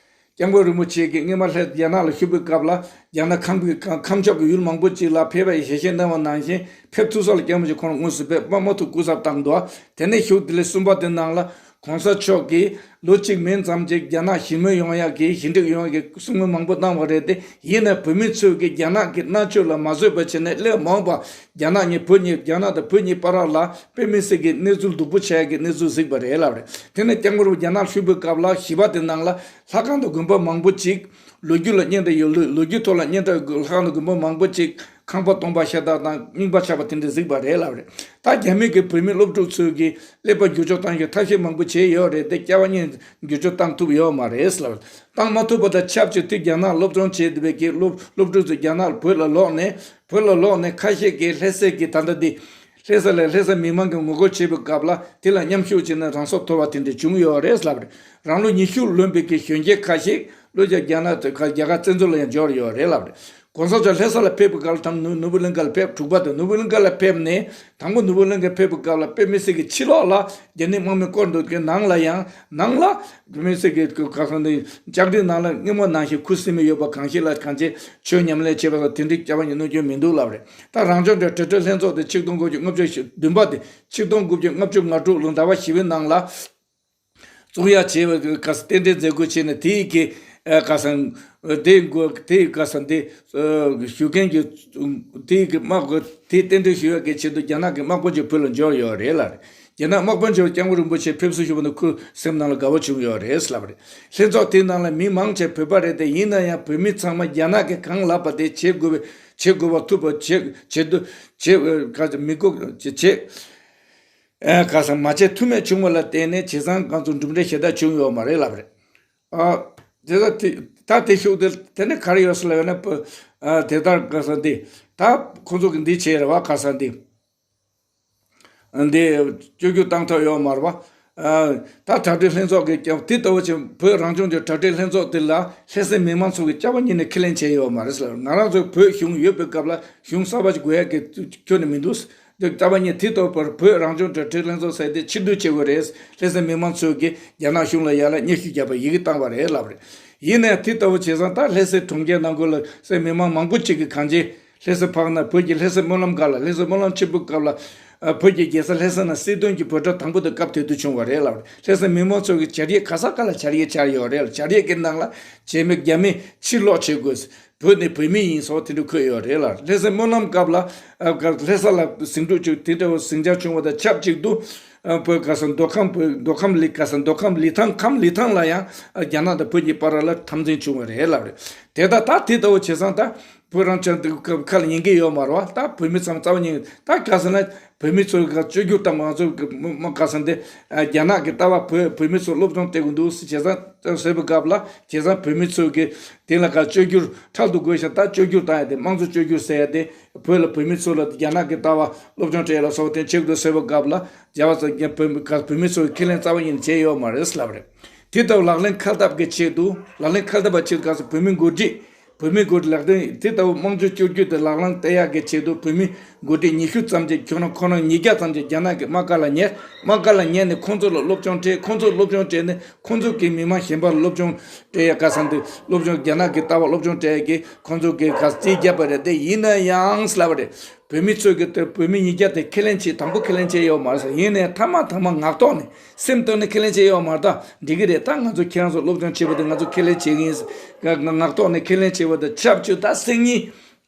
སྐྱབས་མགོན་རིན་པོ་ཆེ་གིས་སྔོན་མ་ལྷ་རྒྱ་ནག་ལ་བཞུགས་པའི་སྐབས་ལ་རྒྱ་ནག་ཁམས་ཀྱི་ཁམས་ཕྱོགས་ཀྱི་ཡུལ་མང་པོ་ཅིག་ལ་ཕེབས་པའི་ཞལ་བཞེས་གནང་བ་ནང་བཞིན་ཕེབས་ཐུབ་ས་ལ་སྐྱབས་མགོན་ཆེན་ཁོང་དངོས་སུ་ཕེབས་པ་མ་ཐུབ་སྐུ་ཚབ་བཏང་འདུག་དེ་ནས་ཤུགས་དེ་ལས་གསུམ་པ་དེ་ནང་ལ་གོང་ས་མཆོག་གིས་ལོ་གཅིག་མིན་ཙམ་ཅིག་རྒྱ་ནག་ཞི་མོལ་ཡོང་ཡག་གི་ཞི་འགྲིག་ཡོང་ཡག་གི་གསུང་མོལ་མང་པོ་གནང་བ་རེད་དེ། ཡིན་ན་བོད་མི་ཚོས་ཀྱིས་རྒྱ་ནག་གི་མནར་གཅོད་ལ་མ་བཟོད་པ་བྱས་ནས་སླད་མ་འོངས་པ་རྒྱ་ནག་གཉིས་བོད་གཉིས་རྒྱ་ནག་དང་བོད་གཉིས་བར་ལ་དཔེ་མི་སྲིད་ཀྱི་གནས་ཚུལ་སྡུག་པོ་ཆགས་ཀྱི་གནས་ཚུལ་གཟིགས་པ་རེད་ལབ་རེད། དེ་ནས་སྐྱབས་མགོན་རྒྱ་ནག་བཞུགས་པའི་སྐབས་ལ་བཞི་པ་དེ་ནང་ལ་ལྷ་ཁང་དང་དགོན་པ་མང་པོ་ཅིག་ལོ་རྒྱུས་ལ་སྙན་གྲགས་ཡོད་ལོ་ལོ་རྒྱུས་ཐོག་ལ་སྙན་གྲགས་ཡོད་ལྷ་ཁང་དང་དགོན་པ་མང་པོ་ཅིག་ཁང་པ་སྟོང་པ་ཤ་སྟག་དང་རྙིང་པ་ཆགས་པ་དེ་འདྲ་གཟིགས་པ་རེད་ལབ་རེད། ད་རྒྱ་མི་གི་བོད་མི་སློབ་ཕྲུག་ཚོས་ཀྱི་ཀླད་པ་བསྒྱུར་བཅོས་བཏང་ཞིག་ཐབས་ཤེས་མང་པོ་བྱས་ཡོད་རེད་དེ། སྐྱག་པ་གཉིས་བསྒྱུར་བཅོས་བཏང་ཐུབ་ཡོད་མ་རེད་ལབ་རེད། བཏང་མ་ཐུབ་པ་དང་ཆབས་ཅིག་དེ་རྒྱ་ནག་སློབ་སྦྱོང་བྱས་བསྡད་པའི་གི་སློབ་སློབ་ཕྲུག་ཚོ་རྒྱ་ནག་བོད་ལ་ལོག་ནས་བོད་ལ་ལོག་ནས་ཁ་ཤས་ཀྱིས་ལྷ་སའི་གི་ད་ལྟ་འདི་ལྷ་ས་ལ་ལྷ་ས་མི་མང་གིས་ངོ་རྒོལ་བྱེད་པའི་སྐབས་ལ་དེ་ལ་མཉམ་ཞུགས་བྱས་ནས་རང་སྲོག་ཐོབ་པ་དེ་འདྲ་བྱུང་ཡོད་རེད་ལབ་རེད། རང་ལོ་ཉི་ཤུ་ལོན་པའི་གི་གཞོན་སྐྱེས་ཁ་ཤས་ལོ་རྒྱ་རྒྱ་ནག་དང་རྒྱ་གར་བཙན་འཛུལ་ལ་ཡང་འབྱོར་ཡོད་རེད་ལབ་རེད། གོང་ས་མཆོག་ལྷ་ས་ལ་ཕེབས་པའི་སྐབས་ལ་དང་ནུ་ནུབ་བི་ལིང་ག་ལ་ཕེབས་དྲུག་པ་དང་ནུབ་བི་ལིང་ག་ལ་ཕེབས་ནས་དང་པོ་ནུབ་བི་ལིང་ག་ཕེབས་པའི་སྐབས་ལ་དཔེ་མི་སྲིད་ཀྱི་ཕྱི་ལོགས་ལ་རྒྱ་ནག་དམག་མི་བསྐོར་འདུག་གི་ནང་ལ་ཡང་ནང་ལ་དཔེ་མི་སྲིད་ཀྱི་ག་ས་ནས་ལྕགས་རིའི་ནང་ལ་སྔོན་མ་ནང་བཞིན་ཁུ་སིམ་མེ་ཡོད་པ་གང་ཞིག་ལ་གང་ཅི་ཆོས་ཉམས་ལེན་བྱེད་པ་དང་དེ་འདྲའི་སྐྱག་པ་གཉིས་གནོད་སྐྱོན་མི་འདུག་ལབ་རེད། ད་རང་སྐྱོང་ལྗོངས་དྲིལ་བསྒྲགས་ལྷན་ཚོགས་དེ་ཆིག་སྟོང་དགུ་བརྒྱ་ལྔ་བཅུ་བདུན་པ་དེ་ཆིག་སྟོང་དགུ་བརྒྱ་ལྔ་བཅུ་ང་དྲུག་ལོ་ཟླ་བ་བཞི་པའི་ནང་ལ། བཙུགས་ཡ་བྱས་པའི་ག་ས་རྟེན་འབྲེལ་མཛད་སྒོ་བྱས་ནས་དེའི་གི་ག་ས་དེའི་མགོ་དེའི་ག་ས་འདི་ཞུ་མཁན་གྱི་དེའི་གི་དམག་གི་དེའི་རྟེན་འབྲེལ་ཞུ་ཡ་གི་ཆེད་དུ་རྒྱ་ནག་གི་དམག་དཔོན་ཅིག་བོད་ལ་འབྱོར་ཡོད་རེད་ལ། རྒྱ་ནག་དམག་དཔོན་ཅིག་སྐྱབས་མགོན་རིན་པོ་ཆེ་ཕེབས་བསུ་ཞུ་བ་ནི་ཁོའི་སེམས་ནང་ལ་དགའ་བོ་བྱུང་ཡོད་རེད་ལབ་རེད། ལྷན་ཚོགས་དེའི་ནང་ལ་མི་མང་ཆེ་བོད་པ་རེད་དེ་ཡིན་ན་ཡང་བོད་མི་ཚང་མ་རྒྱ་ནག་གི་གང་ལབ་པ་དེ་བྱེད་དགོས་པའི་བྱེད་དགོས་པ་ཐུབ་པ་བྱེད་བྱེད་དུ་བྱེད་ག་མི་དགོས་བྱེད། ཨ་ཁ་སང་མ་བྱེད་ཐུ་མེད་བྱུང་བ་ལ་བརྟེན་ནས་བྱས་ཙང་ང་ཚོ་གྲུབ་འབྲས་ཞེ་དྲག་བྱུང་ཡོད་མ་རེད་ལབ་རེད། ཨ་དེ་ད་དེ་ད་དེ་ཤུགས་དེ་དེ་ནི་ག་རེ་ཡོད་ཟེར་ལབ་ཡོད་ན་བུ་ཨ་དེ་ལྟར་ཁ་སང་འདི་ད་ཁོ་ཚོ་གི་འདི་བྱས་རེད་བ། ཁ་སང་འདི་འདི་བཅོས་བསྒྱུར་བཏང་ཐབས་ཡོད་མ་རེད་བ། ཨ་ད་གྲ་སྒྲིག་ལྷན་ཚོགས་ཀྱི་ཀྱང་དེ་ལྟ་བུ་ཆེ་བོད་རང་སྐྱོང་ལྗོངས་གྲ་སྒྲིག་ལྷན་ཚོགས་དེ་ལ་ལྷ་སའི་མི་མང་ཚོ་གི་སྐྱབས་པ་ཉིད་ནས་ཁས་ལེན་བྱས་ཡོད་མ་རེད་ཟེར། ང་རང་ཚོ་བོད་གཞུང་ཡོད་པའི་སྐབས་ལ་གཞུང་གསར་པ་ཞིག་དགོས་ཡག་གི་ཁྱོན་ནས་མི་འདུག་འདི་རྩ་བ་ཉིད་དེ་ལྟ་བུར་བོད་རང་སྐྱོང་གྲ་སྒྲིག་ལྷན་ཚོགས་ཟེར་དེ་ཕྱིར་བསྡུ་བྱེད་དགོས་རེད། ལྷ་སའི་མི་མང་ཚོས་ཀྱིས་རྒྱ་ནག་གཞུང་ལ་ཡར་ལ་སྙན་ཞུ་བརྒྱབ་པ་ཡི་གེ་བཏང་བ་རེད་ལབ་རེད། ཡིན་ནའི་དེ་ལྟ་བུ་བྱས་ཙང་ད་ལྷ་སའི་གྲོང་ཁྱེར་ནང་ཁུལ་ལ་སའི་མི་མང་མང་པོ་ཅིག་གིས་གང་ཅི་ལྷ་ས་ཕག་ན་བོད་ཀྱི་ལྷ་སའི་སྨོན་ལམ་སྒར་ལ་ལྷ་སའི་སྨོན་ལམ་ཆེན་པོའི་སྐབས་ལ་ ཨ། བོད་ཀྱི་རྒྱལ་ས་ལྷ་ས་ན་སྲིད་དོན་གྱི་འབོད་སྒྲ་དང་པོ་དེ་སྐབས་དེ་དུས་བྱུང་བ་རེད་ལབ་རེད། ལྷ་ས་མི་མང་ཚོ་གི་བྱ་རྒྱུ་ག་ས་ག་ལ་བྱ་རྒྱུ་ཆགས་ཡོད་རེད་ལ། བྱ་རྒྱུ་གི་ནང་ལ་བྱེད་མི་རྒྱ་མི་ཕྱིར་ལོག་བྱེད་དགོས། བོད་ནི་བོད་མི་ཡིན་སོགས་དེ་འདྲ་འཁོད་ཡོད་རེད་ལ། ལྷ་ས་སྨོན་ལམ་སྐབས་ལ། ཨ། ལྷ་ས་ལ་ཟིང་འཁྲུག་བྱུང་། དེ་འདྲ་བོ་ཟིང་ཆ་བྱུང་བ་དང་ཆབས་ཅིག་ཏུ། ཨ། བོད་ག་ས་མདོ་ཁམས། བོད་མདོ་ཁམས་ལི། ག་ས་མདོ་ཁམས་ལི་ཐང་། ཁམས་ལི་ཐང་ལ་ཡང་། ཨ། རྒྱ་ནག་དང་བོད་ཀྱི་བར་ལ་འཐབ་འཛིང་བྱུང་བ་རེད་ལབ་རེད། དེ་ལྟ་ད་དེ་ལྟ་བུ་བྱས་ཙང་ད། བོད་རང་ཅག་འདི་ཁ་ལ་ཉན་གྱི་ཡོད་མ་རེད་བ། ད་བོད་མི་ཚང་མ་རྩ་བ་ཉན། ད་ག་ཟེར་ན་བོད་མི་ཚོ་ག་བཅོས་བསྒྱུར་དང་། ང་ཚོ་གི་མ་མ་ག་ཟེར་འདི། ཨ། རྒྱ་ནག་གི་ལྟ་བ་བོད་བོད་མི་ཚོ་སློབ་སྦྱོང་སྤྲད་དགོས་འདུག་ཟེར་བྱས་ཙང་ཟེར་བའི་སྐབས་ལ། བྱས་ཙང་བོད་མི་ཚོ་གི་དེ་ལ་ག་བཅོས་བསྒྱུར་འཕྲལ་དུ་དགོས་ཤག་ད་བཅོས་བསྒྱུར་བཏང་ཡ་དེ། དམངས་གཙོ་བཅོས་བསྒྱུར་ཟེར་ཡ་དེ། བོད་ལ་བོད་མི་ཚོ་ལ་རྒྱ་ནག་གི་ལྟ་བ་སློབ་སྦྱོང་སྤྲད་ཡ་ལ་སོགས་དེ་བྱེད་དགོས་ཟེར་བའི་སྐབས་ལ། རྒྱ་བ་ཚོ་རྒྱ་བོད་མི་ག་བོད་མི་ཚོ་གི་ཁས་ལེན་རྩ་བ་ཉིད་ནས་བྱས་ཡོད་མ་རེད་ལབ་རེད། དེ་ལྟ་བུ་ལག་ལེན་ཁ་བཏབ་ཀྱི་ཆེད་དུ། ལག་ལེན་ཁ་བཏབ་པ་ཆེད་དུ་ག་ཟེར། བོད་མི་འགོ་ཁྲིད། བོད་མི་འགོ་ཁྲིད་ལག་དེབ་དེ་ལྟ་བུ་དམངས་གཙོ་བཅོས་བསྒྱུར་དེ་ལག་ལེན་བསྟར་ཡག་གི་ཆེད་དུ་བོད་མི་འགོ་ཁྲིད་ཉི་ཤུ་ཙམ་ཅིག། ཁྱོད་རང་ཁོ་རང་ཉིས་བརྒྱ་ཙམ་ཅིག་རྒྱ་ནག་གི་དམག་སྒར་ལ་ཉར། དམག་སྒར་ལ་ཉར་ནས་ཁོང་ཚོ་ལ་སློབ་སྦྱོང་སྤྲད། ཁོང་ཚོ་སློབ་སྦྱོང་སྤྲད་ནས་ཁོང་ཚོ་གི་མི་མང་གཞན་པ་ལ་སློབ་སྦྱོང་སྤྲད་ཡ། ག་ཟེར་འདི། སློབ་སྦྱོང་རྒྱ་ནག་གི་ལྟ་བ་སློབ་སྦྱོང་སྤྲད་ཡ་གི་ཁོང་ཚོ་གི་ག་རྩིས་བརྒྱབ་པ་རེད། དེ་ཡིན་ན་ཡང་ལབ་པ་རེད། བོད་མི་ཚོས་གི་དེ་བོད་མི་ཉིས་བརྒྱ་དེ་ཁས་ལེན་བྱས། དང་པོ་ཁས་ལེན་བྱས་ཡོད་མ་རེད་ཟེར། ཡིན་ནའི་མཐའ་མ་མཐའ་མ་ངག་ཐོག་ནས། སེམས་གཏིང་ནས་ཁས་ལེན་བྱས་ཡོད་མ་རེད། ད་འགྲིག་གི་རེད། ད་ང་ཚོ་ཁྱེད་རང་ཚོ་སློབ་སྦྱོང་བྱས་པ་དེ་ང་ཚོ་ཁས་ལེན་བྱེད་ཀྱི་ཡིན་ཟེར། ངག་ངག་ཐོག་ནས་ཁས་ལེན་བྱས་པ་དང་ཆབས་ཅིག་ད་སང་ཉིན་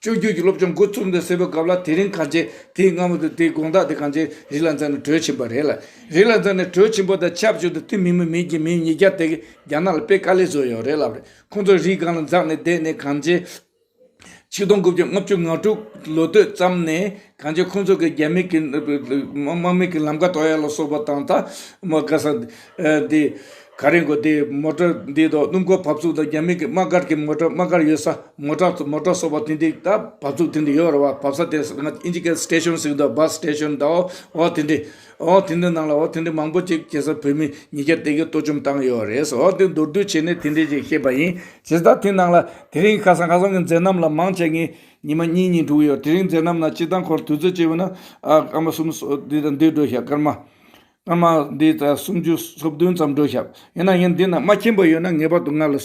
བཅོས་བསྒྱུར་གྱི་སློབ་སྦྱོང་འགོ་ཚུགས་འདུག་ཟེར་བའི་སྐབས་ལ། དེ་རིང་གང་བྱས། དེའི་སྔ་མོ་དེ། དེའི་དགོང་དག་དེ་གང་བྱས། རི་ལ་འཛེགས་ནས་བྲོས་ཕྱིན་པ་རེད་ལ། རི་ལ་འཛེགས་ནས་བྲོས་ཕྱིན་པ་དང་ཆབས་ཅིག་ཏུ་དེ་མི་མི་མི་གི་མི་ཉིས་བརྒྱ་དེ་གི་རྒྱ་ནག་ལ་དཔེ་དཀའ་ལས་བཟོས་ཡོད་རེད་ལབ་རེད། ཁོང་ཚོ་རི་སྒང་ལ་འཛེགས་ནས་བསྡད་ནས་གང་བྱས། ཆིག་སྟོང་དགུ་བརྒྱ་ལྔ་བཅུ་ང་དྲུག་ལོ་སྟོད་ཙམ་ནས་གང་བྱས། ཁོང་ཚོ་གི་རྒྱ་མི་གི་དམག་མི་གི་ལམ་ཁ་གཏོར་ཡ་ལ་སོགས་པ་དང་། ད་མ་ག་ས་འདི་ག་རེ་གོ། འདི་མོ་ཊ་འདི་དང་སྣུམ་འཁོར་བབས་ཚུགས་དང་། རྒྱ་མི་གི་དམག་སྒར་གི་མོ་ཊ། དམག་སྒར་ཡོད་ས་མོ་ཊ་མོ་ཊ་སོགས་པ་དེ་འདི་ད་བབས་ཚུགས་དེ་འདི་ཡོད་རེད་བ། བབས་ས་དེ་ང་ཨིན་ཇི་སྐད་སི་ཊེ་ཤན་ཟེར་གི་འདུག། བྷ་སི་སི་ཊེ་ཤན་དང་། འོ་དེ་འདྲ། འོ་དེ་འདྲ་ནང་ལ་འོ་དེ་འདྲ་མང་པོ་ཅིག་བྱས་ཙང་བོད་མི་ཉིས་བརྒྱ་དེ་གི་གཏོར་བཅོམ་བཏང་ཡོད་རེད་ཟེར། འོ་དེ་མདོར་བསྡུས་བྱས་ནས་དེ་འདྲ་ཅིག་བཤད་པ་ཡིན། བྱས་ཙང་དེ་ནང་ལ་དེ་རིང་ཁ་སང་ཁ་སང་གི་མཛད་རྣམ་ལ་མང་ཆེ་ངས་ཉི་མ་གཉིས་གཉིས་འགྲོ་གི་ཡོད། དེ་རིང་མཛད་རྣམ་ལ་སྤྱིར་བཏང་ཁོར་དུས་ཚོད་བྱས་པ་ན། ཨ། སྐར་མ་གསུམ་འདི་དང་འདི་འགྲོ་ཤག། སྐར་མ། སྐར་མ་འདི་ད་སུམ་ཅུ་སོ་བདུན་ཙམ་འགྲོ་ཤག། ཡིན་ན་ཡང་འདི་ན་མ་མཁྱེན་པ་ཡོད་ན་ངེས་པར་དུ་ང་ལ།